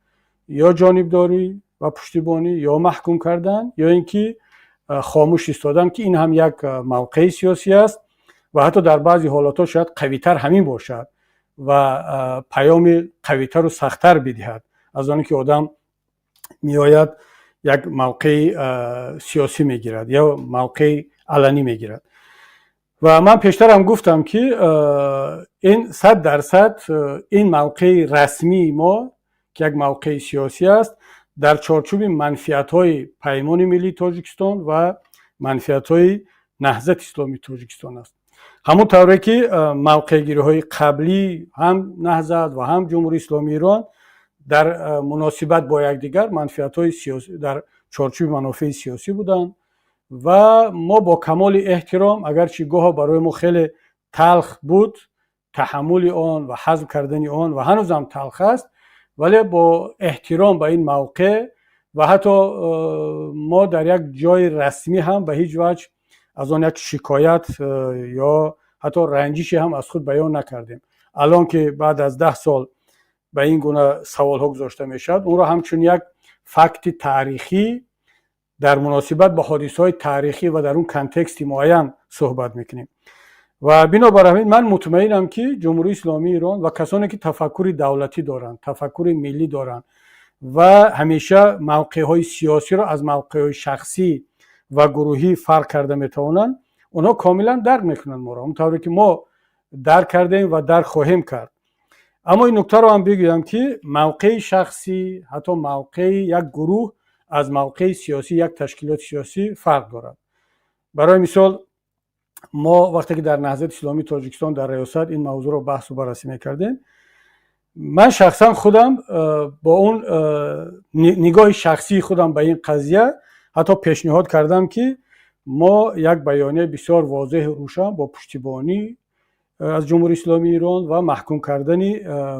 ё ҷонибдорӣ ва пуштибонӣ, ё маҳкум кардан, ё ин ки хомӯш истодан, ки ин ҳам як мавқеи сиёсӣ аст ва ҳатто дар баъзе ҳолатҳо шояд қавитар ҳамин бошад ва паёми қавитару сахттар бидиҳад аз оне ки одам меояд, як мавқеи сиёсӣ мегирад ё мавқеи аланӣ мегирад. Ва ман пештарам гуфтам, ки ин 100% ин мавқеи расмии мо, ки як мавқеи сиёсӣ аст, дар чорчӯби манфиатҳои Паймони Миллии Тоҷикистон ва манфиатҳои Наҳзати Исломии Тоҷикистон аст. Ҳамон тавре ки мавқеъгириҳои қаблӣ ҳам Наҳзат ва ҳам Ҷумҳурии Исломии Эрон дар муносибат бо якдигар манфиатҳои сиёсӣ, дар чорчӯби манофеи сиёсӣ буданд. Ва мо бо камоли эҳтиром, агарчи гоҳо барои мо хеле талх буд таҳаммули он ва ҳазм кардани он ва ҳанӯзам талх аст, вале бо эҳтиром ба ин мавқеъ ва ҳатто мо дар як ҷои расмӣ ҳам ба ҳеҷ ваҷҳ аз он як шикоят ё ҳатто ранҷише ҳам аз худ баён накардем. Алон ки баъд аз 10 сол ба ин гуна саволҳо гузошта мешавад, онро ҳамчун як факти таърихӣ дар муносибат ба ҳодисаҳои таърихӣ ва дар он контексти муайян суҳбат мекунем. Ва бинобар ҳамин ман мутмаинам, ки Ҷумҳурии Исломии Эрон ва касоне, ки тафаккури давлатӣ доранд, тафаккури миллӣ доранд ва ҳамеша мавқеъҳои сиёсиро аз мавқеъҳои шахсӣ ва гурӯҳӣ фарқ карда метавонанд, онҳо комилан дарк мекунанд моро, он тавре ки мо дарк кардем ва дарк хоҳем кард. Аммо ин нуктаро ҳам бигӯям, ки мавқеи шахсӣ, ҳатто мавқеи як гурӯҳ аз мавқеи сиёсӣ, як ташкилоти сиёсӣ фарқ дорад. Барои мисол, мо вақте ки дар Наҳзати Исломии Тоҷикистон дар риёсат ин мавзӯъро баҳсу баррасӣ мекардем, ман шахсан худам бо он нигоҳи шахсии худам ба ин қазия ҳатто пешниҳод кардам, ки мо як баёнияи бисёр возеҳу рӯшан бо пуштибонӣ аз Ҷумҳурии Исломии Эрон ва маҳкум кардани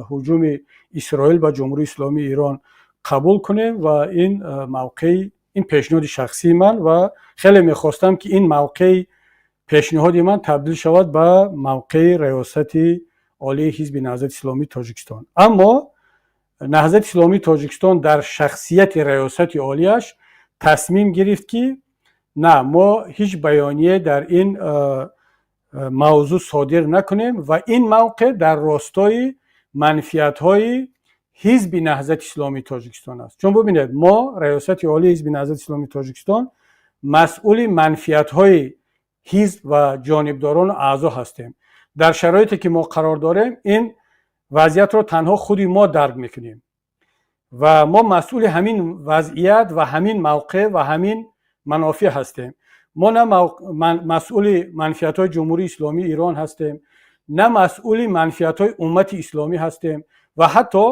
ҳуҷуми Исроил ба Ҷумҳурии Исломии Эрон қабул кунем. Ва ин мавқеи, ин пешниҳоди шахсии ман ва хеле мехостам, ки ин мавқеи пешниҳоди ман табдил шавад ба мавқеи Раёсати Олии Ҳизби Наҳзати Исломии Тоҷикистон. Аммо Наҳзати Исломии Тоҷикистон дар шахсияти Раёсати Олиаш тасмим гирифт, ки на, мо ҳеҷ баёние дар ин мавзӯъ содир накунем ва ин мавқеъ дар ростои манфиатҳои Ҳизби Наҳзати Исломии Тоҷикистон аст. Чун бубинед, мо, Раёсати Олии Ҳизби Наҳзати Исломии Тоҷикистон, масъули манфиатҳои ҳизб ва ҷонибдорону аъзо ҳастем. Дар шароите ки мо қарор дорем, ин вазъиятро танҳо худи мо дарк мекунем ва мо масъули ҳамин вазъият ва ҳамин мавқеъ ва ҳамин манофеъ ҳастем. Мо на масъули манфиатҳои Ҷумҳурии Исломии Эрон ҳастем, на масъули манфиатҳои уммати исломӣ ҳастем ва ҳатто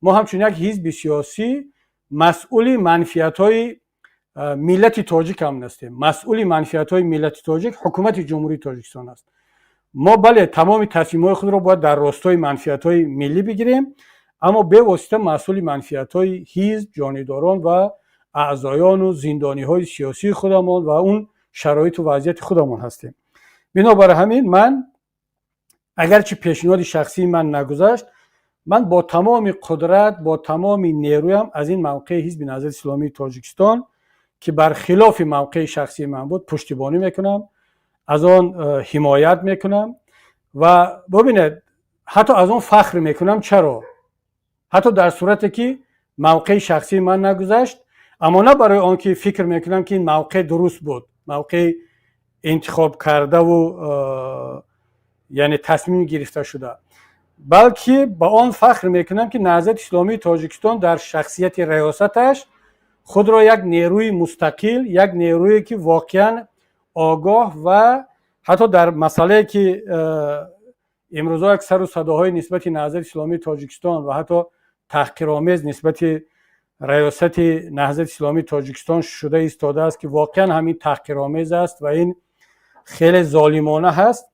мо ҳамчун як ҳизби сиёсӣ масъули манфиатҳои миллати тоҷик ҳам нестем. Масъули манфиатҳои миллати тоҷик ҳукумати Ҷумҳурии Тоҷикистон аст. Мо, бале, тамоми тасмимҳои худро бояд дар ростои манфиатҳои миллӣ бигирем, аммо бевосита масъули манфиатҳои ҳизб, ҷонибдорон ва аъзоёну зиндониҳои сиёсии худамон ва он шароиту вазъияти худамон ҳастем. Бинобар ҳамин ман, агарчи пешниҳоди шахсии ман нагузашт, ман бо тамоми қудрат, бо тамоми нерӯям аз ин мавқеи Ҳизби Наҳзати Исломии Тоҷикистон, ки бар хилофи мавқеи шахсии ман буд, пуштибонӣ мекунам, аз он ҳимоят мекунам ва бубинед, ҳатто аз он фахр мекунам. Чаро? Ҳатто дар сурате ки мавқеи шахсии ман нагузашт, аммо на барои он ки фикр мекунам, ки ин мавқеъ дуруст буд, мавқеи интихоб кардаву яъне тасмим гирифта шуда, балки ба он фахр мекунам, ки Наҳзати Исломии Тоҷикистон дар шахсияти раёсаташ Худро як нерӯи мустақил, як нерӯе, ки воқеан огоҳ ва ҳатто дар масъалае, ки имрӯзҳо як сару садоҳои нисбати Наҳзати Исломии Тоҷикистон ва ҳатто таҳқиромез нисбати раёсати Наҳзати Исломии Тоҷикистон шуда истодааст, ки воқеан ҳамин таҳқиромез аст ва ин хеле золимона ҳаст,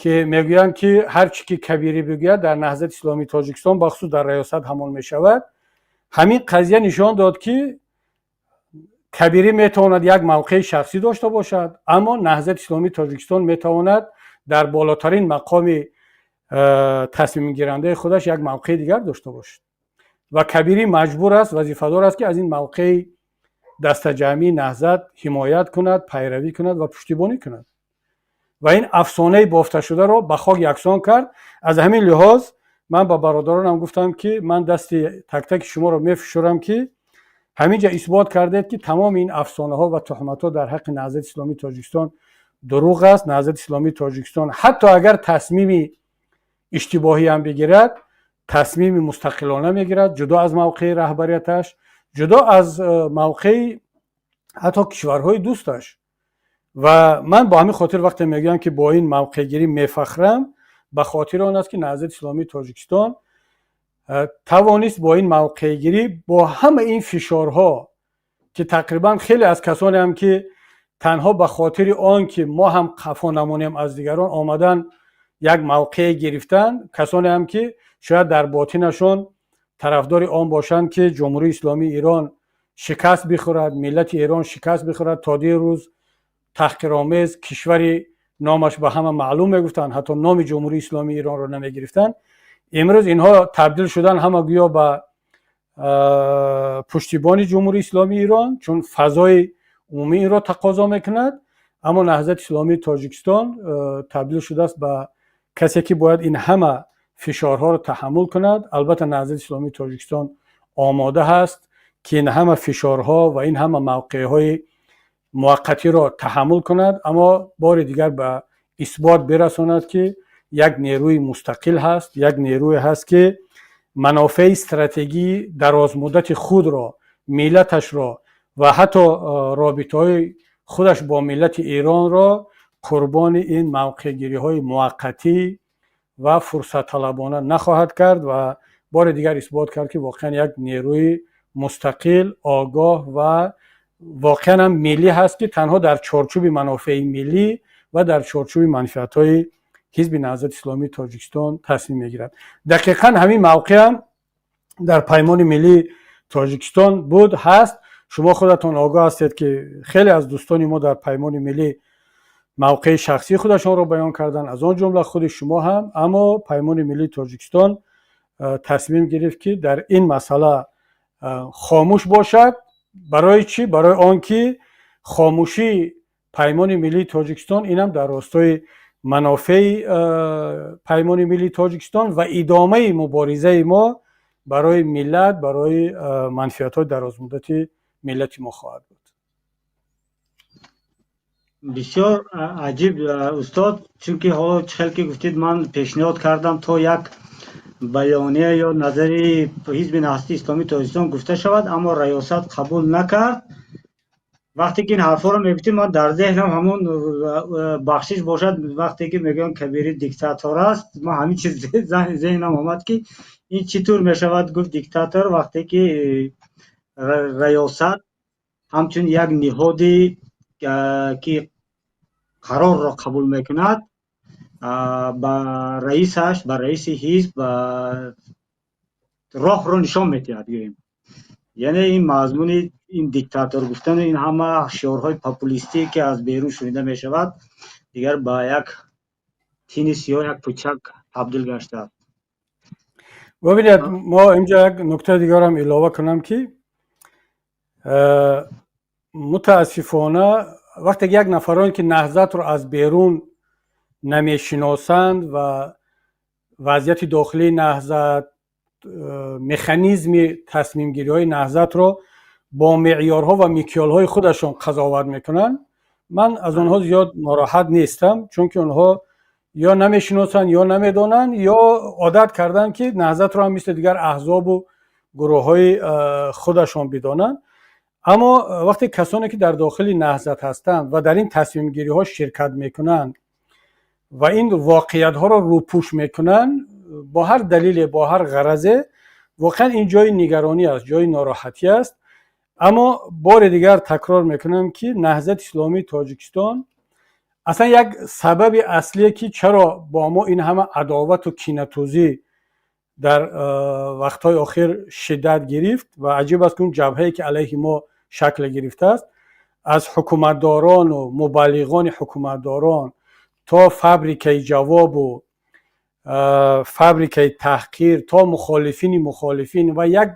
ки мегӯянд, ки ҳар чӣ ки Кабирӣ бигӯяд, дар Наҳзати Исломии Тоҷикистон, бахусус дар раёсат, ҳамон мешавад. Ҳамин қазия нишон дод, ки Кабирӣ метавонад як мавқеи шахсӣ дошта бошад, аммо Наҳзати Исломии Тоҷикистон метавонад дар болотарин мақоми тасмимгирандаи худаш як мавқеи дигар дошта бошад ва Кабирӣ маҷбур аст, вазифадор аст, ки аз ин мавқеи дастаҷамъии Наҳзат ҳимоят кунад, пайравӣ кунад ва пуштибонӣ кунад ва ин афсонаи бофташударо ба хок яксон кард. Аз ҳамин лиҳоз ман ба бародаронам гуфтам, ки ман дасти тактаки шуморо мефишурам, ки ҳамин ҷа исбот кардед, ки тамоми ин афсонаҳо ва туҳматҳо дар ҳаққи Наҳзати Исломии Тоҷикистон дурӯғ аст. Наҳзати Исломии Тоҷикистон ҳатто агар тасмими иштибоҳӣ ҳам бигирад, тасмими мустақилона мегирад, ҷудо аз мавқеи раҳбарияташ, ҷудо аз мавқеи ҳатто кишварҳои дӯсташ. Ва ман бо ҳамин хотир вақте мегӯям, ки бо ин мавқеъгирӣ мефахрам, ба хотири он аст, ки Наҳзати Исломии Тоҷикистон тавонист бо ин мавқеъгирӣ, бо ҳама ин фишорҳо, ки тақрибан хеле аз касонеам, ки танҳо ба хотири он ки мо ҳам қафо намонем аз дигарон, омадан як мавқеъ гирифтан, касонеам, ки шояд дар ботинашон тарафдори он бошанд, ки Ҷумҳурии Исломии Эрон шикаст бихӯрад, миллати Эрон шикаст бихӯрад. То дирӯз таҳқиромез кишвари номаш ба ҳама маълум мегуфтанд, ҳатто номи Ҷумҳурии Исломии Эронро намегирифтанд. Имрӯз инҳо табдил шудан ҳама гӯё ба пуштибони Ҷумҳурии Исломии Эрон, чун фазои умумӣ инро тақозо мекунад. Аммо Наҳзати Исломии Тоҷикистон табдил шудааст ба касе, ки бояд ин ҳама фишорҳоро таҳаммул кунад. Албатта, Наҳзати Исломии Тоҷикистон омода ҳаст, ки ин ҳама фишорҳо ва ин ҳама мавқеъҳои муваққатиро таҳаммул кунад, аммо бори дигар ба исбот бирасонад, ки як нерӯи мустақил ҳаст, як нерӯе ҳаст, ки манофеи стратегии дарозмуддати худро, миллаташро ва ҳатто робитаҳои худаш бо миллати Эронро қурбони ин мавқеъгириҳои муваққатӣ ва фурсатталабона нахоҳад кард ва бори дигар исбот кард, ки воқеан як нерӯи мустақил, огоҳ ва воқеан ҳам миллӣ ҳаст, ки танҳо дар чорчӯби манофеи миллӣ ва дар чорчӯби манфиатҳои Ҳизби Наҳзати Исломии Тоҷикистон тасмим мегирад. Дақиқан ҳамин мавқеъам дар Паймони Миллии Тоҷикистон буд, ҳаст. Шумо худатон огоҳ ҳастед, ки хеле аз дӯстони мо дар Паймони Миллӣ мавқеи шахсии худашонро баён карданд, аз он ҷумла худи шумо ҳам. Аммо Паймони Миллии Тоҷикистон тасмим гирифт, ки дар ин масъала хомӯш бошад. Барои чӣ? Барои он ки хомӯшии Паймони Миллии Тоҷикистон инам дар ростои манофеи Паймони Миллии Тоҷикистон ва идомаи муборизаи мо барои миллат, барои манфиатҳои дарозмуддати миллати мо хоҳад буд. Бисёр аҷиб, устод, чунки ҳоло чӣ хел ки гуфтед, ман пешниҳод кардам, то як баёния ё назари Ҳизби Наҳзати Исломии Тоҷикистон гуфта шавад, аммо раёсат қабул накард. Вақте ки ин ҳарфҳоро мегуфтем, ман дар зеҳнам ҳамон, бахшиш бошад, вақте ки мегӯям, Кабирӣ диктатор аст, ман ҳамин чиз зеҳнам омад, ки ин чӣ тур мешавад гуфт диктатор, вақте ки раёсат ҳамчун як ниҳоди, ки қарорро қабул мекунад, ба раисаш, ба раиси ҳизб роҳро нишон медиҳад, гӯем. Яъне ин мазмуни ин диктатор гуфтану ин ҳама шиорҳои популистӣ, ки аз берун шунида мешавад, дигар ба як тини сиёҳ, як пӯчак табдил гаштааст. Бибинед, мо инҷа як нуктаи дигарам илова кунам, ки мутаассифона вақте як нафароне, ки Наҳзатро аз берун намешиносанд ва вазъияти дохилии Наҳзат, механизми тасмимгириҳои Наҳзатро бо меъёрҳо ва миқёлҳои худашон қазоват мекунанд, ман аз онҳо зиёд нороҳат нестам, чунки онҳо ё намешиносанд, ё намедонанд, ё одат карданд, ки Наҳзатро ҳам мисли дигар аҳзобу гурӯҳҳои худашон бидонанд. Аммо вақте касоне ки дар дохили Наҳзат ҳастанд ва дар ин тасмимгириҳо ширкат мекунанд ва ин воқеиятҳоро рӯпӯш мекунанд, бо ҳар далеле, бо ҳар ғаразе, воқеан ин ҷои нигаронӣ аст, ҷои нороҳатӣ аст. Аммо бори дигар такрор мекунам, ки Наҳзати Исломии Тоҷикистон аслан як сабаби аслие, ки чаро бо мо ин ҳама адовату кинатӯзӣ дар вақтҳои охир шиддат гирифт ва аҷиб аст, ки он ҷабҳае, ки алайҳи мо шакл гирифтааст, аз ҳукуматдорону мубаллиғони ҳукуматдорон то фабрикаи ҷавобу фабрикаи таҳқир, то мухолифини мухолифин ва як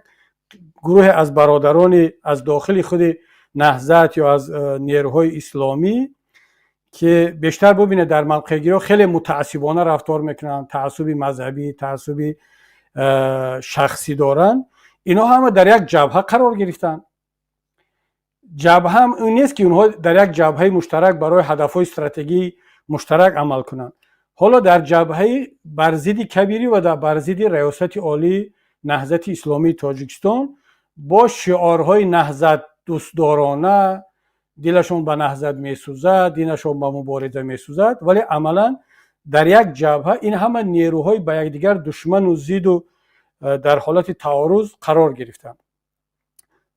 гурӯҳе аз бародарони аз дохили худи Наҳзат ё аз нерӯҳои исломӣ, ки бештар, бубинед, дар мавқеъгириҳо хеле мутаассибона рафтор мекунанд, таассуби мазҳабӣ, таассуби шахсӣ доранд, инҳо ҳама дар як ҷабҳа қарор гирифтанд. Ҷабҳаам ин нест, ки онҳо дар як ҷабҳаи муштарак барои ҳадафҳои стратегии муштарак амал кунанд. Ҳоло дар ҷабҳаи бар зидди Кабирӣ ва бар зидди Раёсати Олии Наҳзати Исломии Тоҷикистон бо шиорҳои наҳзат дӯстдорона, дилашон ба наҳзат месӯзад, динашон ба мубориза месӯзад, вале амалан дар як ҷабҳа ин ҳама нерӯҳои ба якдигар душману зиду дар ҳолати таоруз қарор гирифтанд.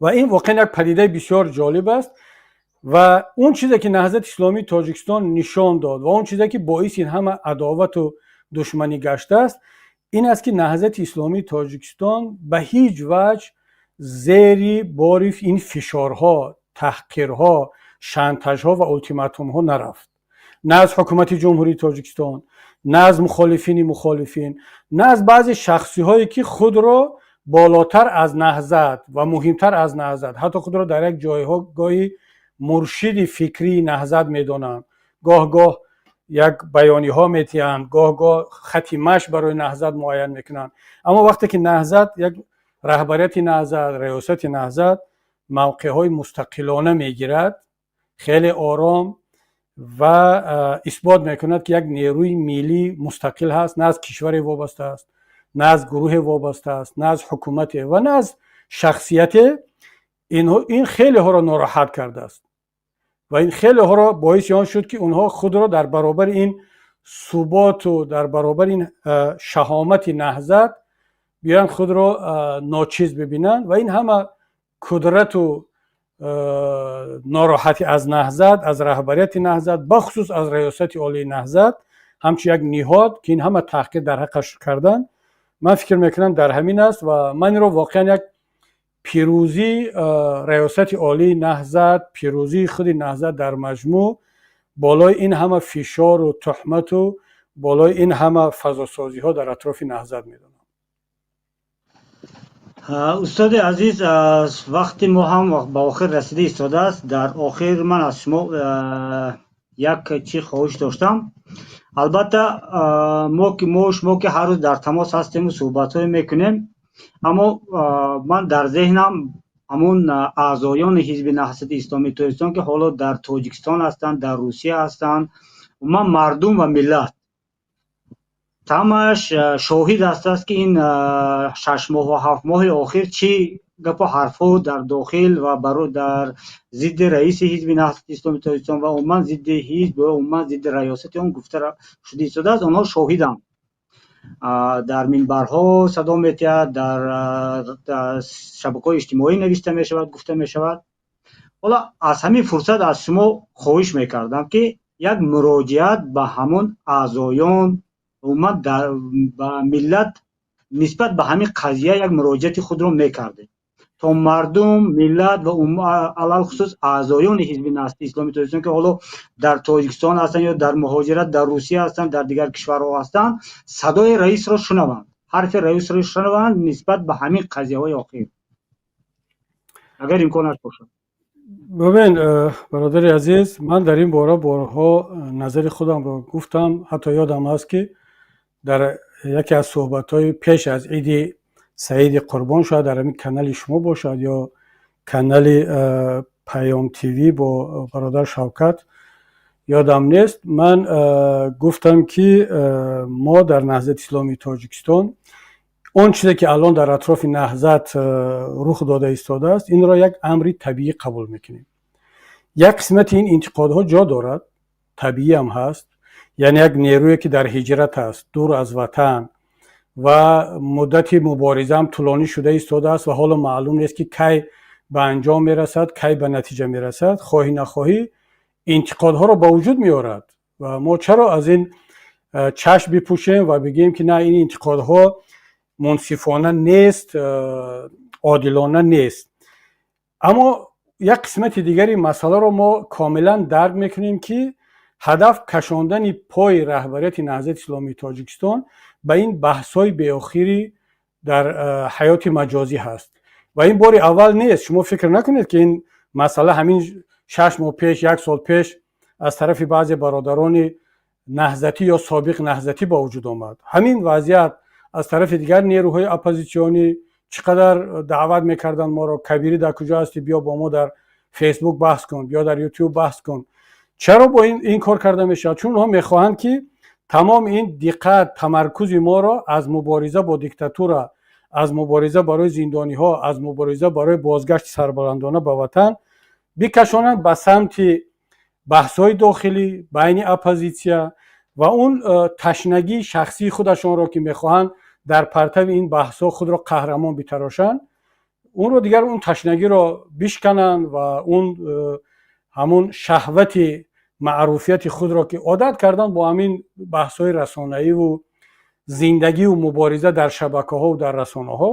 Ва ин воқеан як падидаи бисёр ҷолиб аст. Ва он чизе, ки Наҳзати Исломии Тоҷикистон нишон дод, ва он чизе, ки боиси ин ҳама адовату душманӣ гаштааст, ин аст, ки Наҳзати Исломии Тоҷикистон ба ҳеҷ ваҷҳ зери бори ин фишорҳо, таҳқирҳо, шантажҳо ва ултиматумҳо нарафт, на аз ҳукумати Ҷумҳурии Тоҷикистон, на аз мухолифини мухолифин, на аз баъзе шахсиҳое, ки худро болотар аз Наҳзат ва муҳимтар аз Наҳзат, ҳатто худро дар як ҷойҳо гоҳи муршиди фикрии Наҳзат медонанд, гоҳ гоҳ як баёниҳо метиҳанд, гоҳ гоҳ хати маш барои Наҳзат муайян мекунанд. Аммо вақте ки Наҳзат, як раҳбарияти Наҳзат, раёсати Наҳзат мавқеъҳои мустақилона мегирад, хеле ором ва исбот мекунад, ки як нерӯи миллӣ мустақил ҳаст, на аз кишваре вобаста аст, на аз гурӯҳе вобаста аст, на аз ҳукумате ва на аз шахсияте, ин хелеҳоро нороҳат кардааст ва ин хелеҳоро боиси он шуд, ки онҳо худро дар баробари ин суботу дар баробари ин шаҳомати Наҳзат биёянд, худро ночиз бибинанд. Ва ин ҳама кудрату нороҳатӣ аз Наҳзат, аз раҳбарияти Наҳзат, бахусус аз Раёсати Олии Наҳзат ҳамчун як ниҳод, ки ин ҳама таҳқир дар ҳаққаш карданд, ман фикр мекунам, дар ҳамин аст. Ва ман инро воқеан як пирӯзии Раёсати Олии Наҳзат, пирӯзии худи Наҳзат дар маҷмӯъ болои ин ҳама фишору туҳмату болои ин ҳама фазосозиҳо дар атрофи Наҳзат медонам. Устоди азиз, вақти мо ҳам ба охир расида истодааст. Дар охир ман аз шумо як чӣ хоҳиш доштам. Албатта, мо ки мо шумо ки ҳар рӯз дар тамос ҳастему суҳбатҳое мекунем, аммо ман дар зеҳнам ҳамун аъзоёни Ҳизби Наҳзати Исломии Тоҷикистон, ки ҳоло дар Тоҷикистон ҳастанд, дар Русия ҳастанд, умуман мардум ва миллат ҳамааш шоҳид ҳастааст, ки ин 6 моҳу 7 моҳи охир чӣ гапу ҳарфҳо дар дохил ва дар зидди раиси Ҳизби Наҳзати Исломии Тоҷикистон ва умуман зидди ҳизб ва умуман зидди раёсати он гуфта шуда истодааст. Онҳо шоҳиданд. Дар минбарҳо садо метиҳад, дар шабакаҳои иҷтимоӣ навишта мешавад, гуфта мешавад. Ҳоло аз ҳамин фурсат аз шумо хоҳиш мекардам, ки як муроҷиат ба ҳамон аъзоён, умуман ба миллат нисбат ба ҳамин қазия як муроҷиати худро мекардед, то мардум, миллат ва алалхусус аъзоёни Ҳизби Наҳзати Исломии Тоҷикистон, ки ҳоло дар Тоҷикистон ҳастанд ё дар муҳоҷират дар Русия ҳастанд, дар дигар кишварҳо ҳастанд, садои раисро шунаванд, ҳарфи раисро шунаванд нисбат ба ҳамин қазияҳои охир, агар имконаш бошад. Бубин, бародари азиз, ман дар ин бора борҳо назари худамро гуфтам. Ҳатто ёдам ҳаст, ки дар яке аз суҳбатҳои пеш аз Иди Саиди Қурбон, шояд дар ҳамин канали шумо бошад ё канали Паём ТВ бо бародар Шавкат, ёдам нест, ман гуфтам, ки мо дар Наҳзати Исломии Тоҷикистон Он чизе, ки алон дар атрофи Наҳзат рух дода истодааст, инро як амри табиӣ қабул мекунем. Як қисмати ин интиқодҳо ҷо дорад, табиӣ ҳам ҳаст, яъне як нерӯе, ки дар ҳиҷрат аст, дур аз ватан, ва муддати муборизаам тӯлонӣ шуда истодааст ва ҳоло маълум нест, ки кай ба анҷом мерасад, кай ба натиҷа мерасад, хоҳӣ нахоҳӣ интиқодҳоро ба вуҷуд меорад. Ва мо чаро аз ин чашм бипӯшем ва бигӯем, ки на, ин интиқодҳо мунсифона нест, одилона нест? Аммо як қисмати дигари масъаларо мо комилан дарк мекунем, ки ҳадаф кашондани пои раҳбарияти Наҳзати Исломии Тоҷикистон ба ин баҳсҳои беохирӣ дар ҳаёти маҷозӣ ҳаст. Ва ин бори аввал нест. Шумо фикр накунед, ки ин масъала ҳамин 6 моҳ пеш, як сол пеш аз тарафи баъзе бародарони наҳзатӣ ё собиқ наҳзатӣ ба вуҷуд омад. Ҳамин вазъият аз тарафи дигар нерӯҳои оппозитсионӣ чӣ қадар даъват мекарданд моро: «Кабирӣ, дар куҷо ҳастӣ? Биё, бо мо дар Фейсбук баҳс кун, биё, дар Ютуб баҳс кун». Чаро бо ин кор карда мешавад? Чун онҳо мехоҳанд, ки тамоми ин диққат, тамаркузи моро аз мубориза бо диктатура, аз мубориза барои зиндониҳо, аз мубориза барои бозгашти сарбаландона ба ватан бикашонанд ба самти баҳсҳои дохилӣ байни оппозитсия ва он ташнагии шахсии худашонро, ки мехоҳанд дар партави ин баҳсҳо худро қаҳрамон битарошанд, онро дигар он ташнагиро бишкананд ва он ҳамун шаҳвати маъруфияти худро, ки одат карданд бо ҳамин баҳсҳои расонаиву зиндагиву мубориза дар шабакаҳову дар расонаҳо,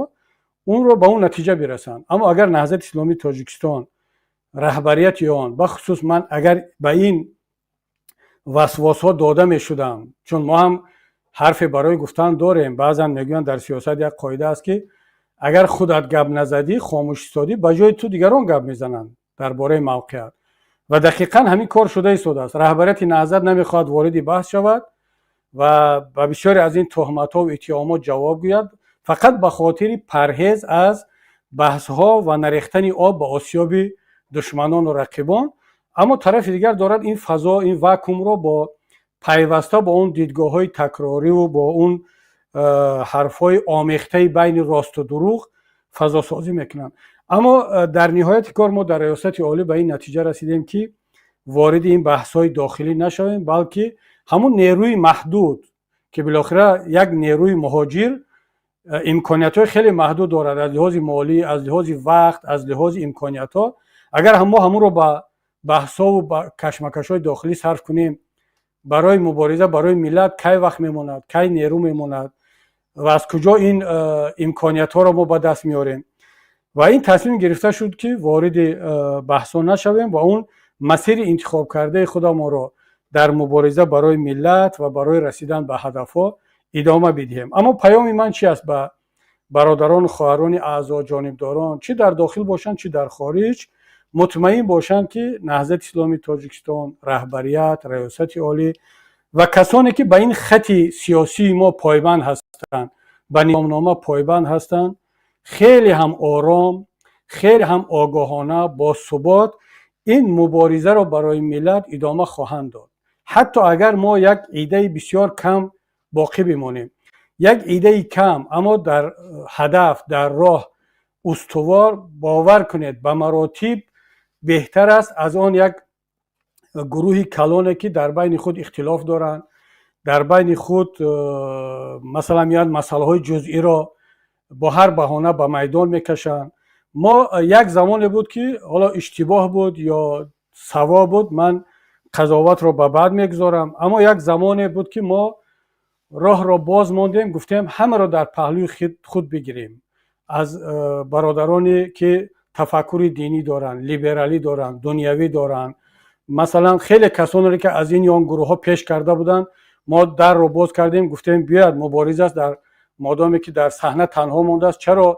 онро ба он натиҷа бирасанд. Аммо агар Наҳзати Исломии Тоҷикистон, раҳбарияти он, бахусус ман, агар ба ин васвосҳо дода мешудам, чун мо ҳам ҳарфе барои гуфтан дорем. Баъзан мегӯянд, дар сиёсат як қоида аст, ки агар худат гап назадӣ, хомӯш истодӣ, ба ҷои ту дигарон гап мезананд дар бораи мавқеат. Ва дақиқан ҳамин кор шуда истодааст. Раҳбарияти Наҳзат намехоҳад вориди баҳс шавад ва ба бисёре аз ин туҳматҳову иттиҳомот ҷавоб гӯяд, фақат ба хотири парҳез аз баҳсҳо ва нарехтани об ба осиёби душманону рақибон. Аммо тарафи дигар дорад ин фазо, ин вакуумро бо пайваста бо он дидгоҳҳои такрориву бо он ҳарфҳои омехтаи байни росту дурӯғ фазосозӣ мекунанд. Аммо дар ниҳояти кор мо дар Раёсати Олӣ ба ин натиҷа расидем, ки вориди ин баҳсҳои дохилӣ нашавем, балки ҳамун нерӯи маҳдуд, ки билохира як нерӯи муҳоҷир имкониятҳои хеле маҳдуд дорад аз лиҳози молӣ, аз лиҳози вақт, аз лиҳози имкониятҳо, агар мо ҳамунро ба баҳсҳову ба кашмакашҳои дохилӣ сарф кунем, барои мубориза барои миллат кай вақт мемонад, кай нерӯ мемонад ва аз куҷо ин имкониятҳоро мо ба даст меорем? Ва ин тасмим гирифта шуд, ки вориди баҳсҳо нашавем ва он масири интихобкардаи худамонро дар мубориза барои миллат ва барои расидан ба ҳадафҳо идома бидиҳем. Аммо паёми ман чи аст ба бародарону хоҳарони аъзо, ҷонибдорон, чӣ дар дохил бошанд, чӣ дар хориҷ? Мутмаин бошанд, ки Наҳзати Исломии Тоҷикистон, раҳбарият, Раёсати Олӣ ва касоне, ки ба ин хати сиёсии мо пойбанд ҳастанд, ба низомнома пойбанд ҳастанд, хеле ҳам ором, хеле ҳам огоҳона, бо субот ин муборизаро барои миллат идома хоҳанд дод. Ҳатто агар мо як идаи бисёр кам боқӣ бимонем, як идаи кам, аммо дар ҳадаф, дар роҳ устувор, бовар кунед, ба маротиб беҳтар аст аз он як гурӯҳи калоне, ки дар байни худ ихтилоф доранд, дар байни худ масалан меоянд, масъалаҳои ҷузъиро бо ҳар баҳона ба майдон мекашанд. Мо як замоне буд, ки ҳоло иштибоҳ буд ё савоб буд, ман қазоватро ба баъд мегузорам, аммо як замоне буд, ки мо роҳро боз мондем, гуфтем, ҳамаро дар паҳлӯи худ бигирем, аз бародароне, ки тафаккури динӣ доранд, либералӣ доранд, дунявӣ доранд, масалан, хеле касонеро, ки аз ин ё он гурӯҳҳо пеш карда буданд, мо дарро боз кардем, гуфтем, биёяд, мубориз аст, дар модоме ки дар саҳна танҳо мондааст, чаро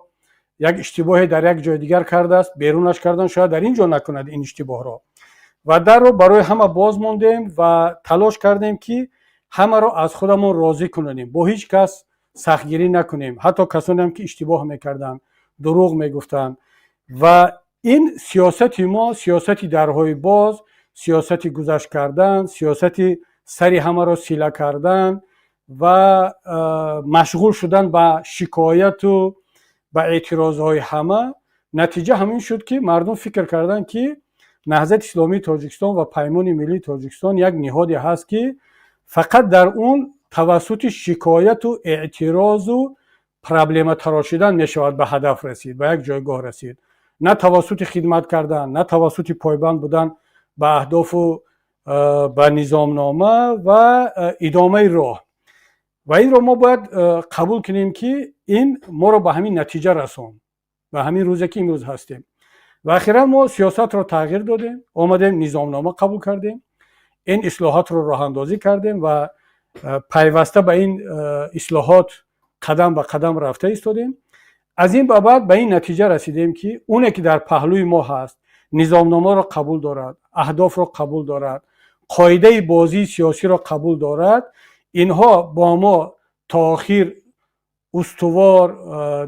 як иштибоҳе дар як ҷои дигар кардааст, берунаш кардан, шояд дар ин ҷо накунад ин иштибоҳро. Ва дарро барои ҳама боз мондем ва талош кардем, ки ҳамаро аз худамон розӣ кунонем, бо ҳеҷ кас сахтгирӣ накунем, ҳатто касонеам, ки иштибоҳ мекарданд, дурӯғ мегуфтанд. Ва ин сиёсати мо, сиёсати дарҳои боз, сиёсати гузашт кардан, сиёсати сари ҳамаро сила кардан. Ва машғул шудан ба шикояту ба эътирозҳои ҳама, натиҷа ҳамин шуд, ки мардум фикр карданд, ки Наҳзати исломии Тоҷикистон ва Паймони миллии Тоҷикистон як ниҳоде ҳаст, ки фақат дар он тавассути шикояту эътирозу проблема тарошидан мешавад ба ҳадаф расид, ба як ҷойгоҳ расид, на тавассути хидмат кардан, на тавассути пойбанд будан ба аҳдофу ба низомнома ва идомаи роҳ. Ва инро мо бояд қабул кунем, ки ин моро ба ҳамин натиҷа расонд, ба ҳамин рӯзе, ки имрӯз ҳастем. Ва ахиран мо сиёсатро тағйир додем, омадем, низомнома қабул кардем, ин ислоҳотро роҳандозӣ кардем ва пайваста ба ин ислоҳот қадам ба қадам рафта истодем. Аз ин ба баъд ба ин натиҷа расидем, ки оне ки дар паҳлӯи мо ҳаст, низомномаро қабул дорад, аҳдофро қабул дорад, қоидаи бозии сиёсиро қабул дорад, инҳо бо мо то охир устувор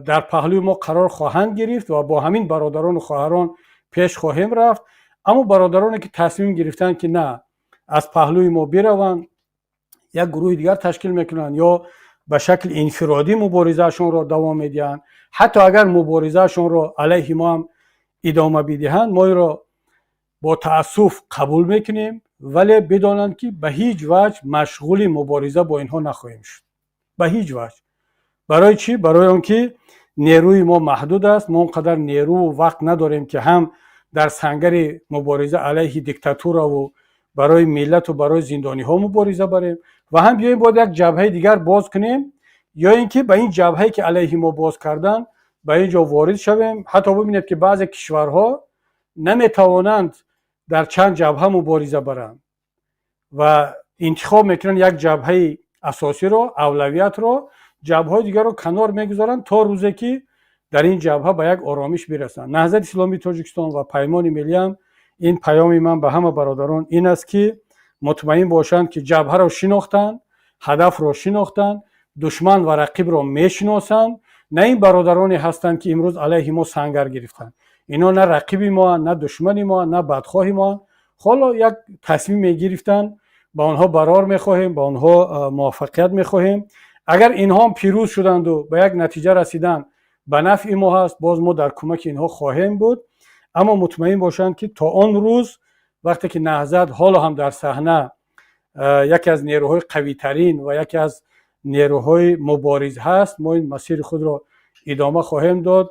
дар паҳлӯи мо қарор хоҳанд гирифт ва бо ҳамин бародарону хоҳарон пеш хоҳем рафт. Аммо бародароне ки тасмим гирифтанд, ки на, аз паҳлӯи мо бираванд, як гурӯҳи дигар ташкил мекунанд ё ба шакли инфиродӣ муборизаашонро давом медиҳанд, ҳатто агар муборизаашонро алайҳи мо ҳам идома бидиҳанд, мо инро бо таассуф қабул мекунем, вале бидонанд, ки ба ҳеҷ ваҷҳ машғули мубориза бо инҳо нахоҳем шуд, ба ҳеҷ ваҷҳ. Барои чӣ? Барои он ки нерӯи мо маҳдуд аст. Мо он қадар нерӯву вақт надорем, ки ҳам дар сангари мубориза алайҳи диктатураву барои миллату барои зиндониҳо мубориза барем ва ҳам биёем бояд як ҷабҳаи дигар боз кунем ё ин ки ба ин ҷабҳае, ки алайҳи мо боз кардан, ба ин ҷо ворид шавем. Ҳатто бибинед, ки баъзе кишварҳо наметавонанд дар чанд ҷабҳа мубориза баранд ва интихоб мекунанд як ҷабҳаи асосиро, авлавиятро, ҷабҳаҳои дигарро канор мегузоранд, то рӯзе ки дар ин ҷабҳа ба як оромиш бирасанд. Наҳзати исломии Тоҷикистон ва Паймони миллиам, ин паёми ман ба ҳама бародарон ин аст, ки мутмаин бошанд, ки ҷабҳаро шинохтанд, ҳадафро шинохтанд, душман ва рақибро мешиносанд. На ин бародароне ҳастанд, ки имрӯз алайҳи мо сангар гирифтанд. Ино на рақиби моанд, на душмани моанд, на бадхоҳи моанд. Ҳоло як тасмим мегирифтанд, ба онҳо барор мехоҳем, ба онҳо муваффақият мехоҳем. Агар инҳоам пирӯз шуданду ба як натиҷа расиданд, ба нафъи мо ҳаст, боз мо дар кӯмаки инҳо хоҳем буд. Аммо мутмаин бошанд, ки то он рӯз, вақте ки Наҳзат ҳоло ҳам дар саҳна яке аз нерӯҳои қавитарин ва яке аз нерӯҳои мубориз ҳаст, мо ин масири худро идома хоҳем дод.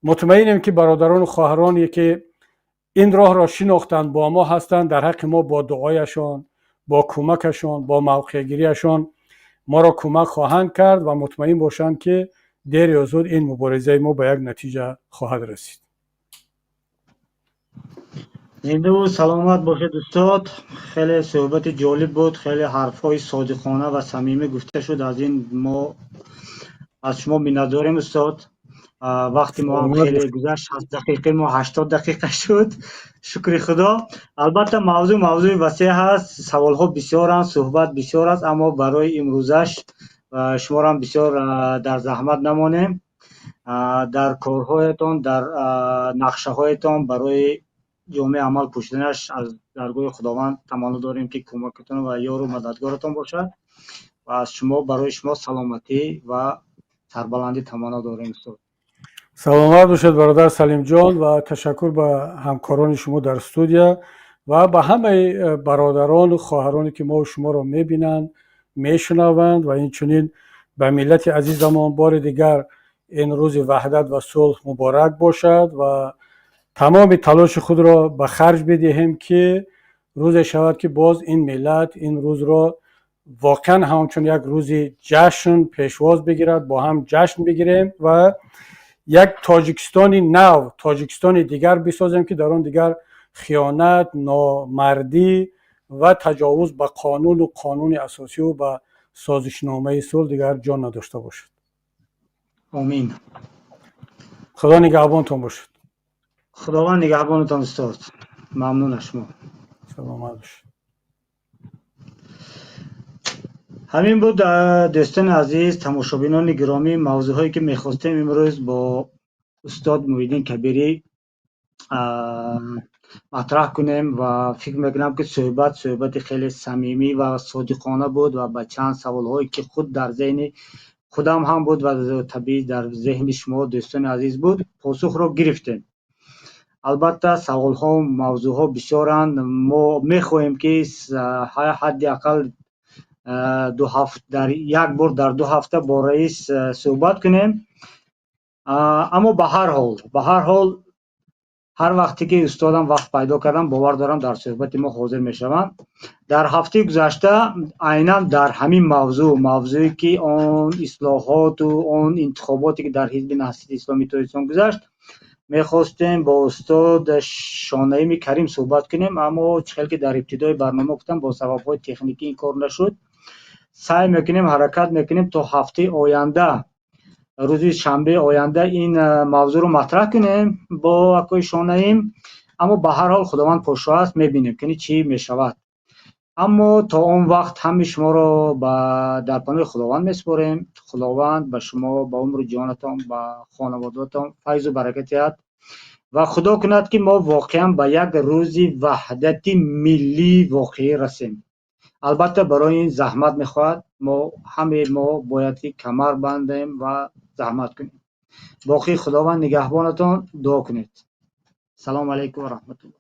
Мутмаинем, ки бародарону хоҳароне, ки ин роҳро шинохтанд, бо мо ҳастанд, дар ҳаққи мо бо дуояшон, бо кӯмакашон, бо мавқеъгириашон моро кӯмак хоҳанд кард ва мутмаин бошанд, ки дер ё зуд ин муборизаи мо ба як натиҷа хоҳад расид. Зиндаву саломат бошед, устод. Хеле суҳбати ҷолиб буд, хеле ҳарфҳои содиқона ва самимӣ гуфта шуд. Аз ин мо аз шумо миннатдорем, устод. Вақти мо ҳам хеле гузашт, 60 дақиқаи мо 80 дақиқа шуд, шукри Худо. Албатта, мавзӯъ мавзӯи васеъ ҳаст, саволҳо бисёранд, суҳбат бисёр аст, аммо барои имрӯзаш шуморо ҳам бисёр дар заҳмат намонем. Дар корҳоятон, дар нақшаҳоятон барои ҷомеи амал пӯшиданаш аз даргоҳи Худованд таманно дорем, ки кӯмакатон ва ёру мададгоратон бошад ва аз шумо барои шумо саломатӣ ва сарбаландӣ таманно дорем, устод. Саломат бошед, бародар Салимҷон, ва ташаккур ба ҳамкорони шумо дар студия ва ба ҳамаи бародарону хоҳароне, ки мо шуморо мебинанд, мешунаванд, ва инчунин ба миллати азизамон бори дигар ин рӯзи ваҳдат ва сулҳ муборак бошад ва тамоми талоши худро ба харҷ бидиҳем, ки рӯзе шавад, ки боз ин миллат ин рӯзро воқеан ҳамчун як рӯзи ҷашн пешвоз бигирад, бо ҳам ҷашн бигирем ва як Тоҷикистони нав, Тоҷикистони дигар бисозем, ки дар он дигар хиёнат, номардӣ ва таҷовуз ба қонуну қонуни асосиву ба созишномаи сулҳ дигар ҷо надошта бошад. Омин. Худо нигаҳбонтон бошад. Худованд нигаҳбонатон, устод. Мамнун аз шумо. Саломат бошед. Ҳамин буд, дӯстони азиз, тамошобинони гиромӣ, мавзӯъҳое, ки мехостем имрӯз бо устод Муҳиддин Кабирӣ. Матраҳ кунем ва фикр мекунам, ки суҳбат суҳбати хеле самимӣ ва содиқона буд ва ба чанд саволҳое, ки худ дар зеҳни худам ҳам буд ва табиӣ дар зеҳни шумо, дӯстони азиз, буд, посухро гирифтем. Албатта, саволҳо, мавзӯъҳо бисёранд. Мо мехоҳем, ки ҳадди ақал дар як бор дар 2 ҳафта бо раис суҳбат кунем, аммо ба ҳар ҳол ҳар вақте ки устодам вақт пайдо кардам, бовар дорам, дар суҳбати мо ҳозир мешаванд. Дар ҳафтаи гузашта айнан дар ҳамин мавзӯъ, мавзӯе ки он ислоҳоту он интихоботе, ки дар Ҳизби Наҳзати Исломии Тоҷикистон гузашт, мехостем бо устод Шонаими Карим суҳбат кунем, аммо чӣ хел ки дар ибтидои барнома гуфтам, бо сабабҳои техникӣ ин кор нашуд. Саъй мекунем, ҳаракат мекунем, то ҳафтаи оянда, рӯзи шанбеи оянда ин мавзӯъро матраҳ кунем бо акои Шонаим. Аммо ба ҳар ҳол Худованд подшоҳ аст, мебинем, ки чӣ мешавад. Аммо то он вақт ҳамаи шуморо дар паноҳи Худованд месупорем. Худованд ба шумо, ба умру ҷонатон, ба хонаводаатон файзу баракат диҳад ва Худо кунад, ки мо воқеан ба як рӯзи ваҳдати миллии воқеӣ расем. Албатта, барои ин заҳмат мехоҳад. Мо ҳамаи мо бояд ки камар бандем ва заҳмат кунем. Боқӣ Худованд нигаҳбонатон, дуо кунед. Салому алайкум ва раҳматуллоҳ.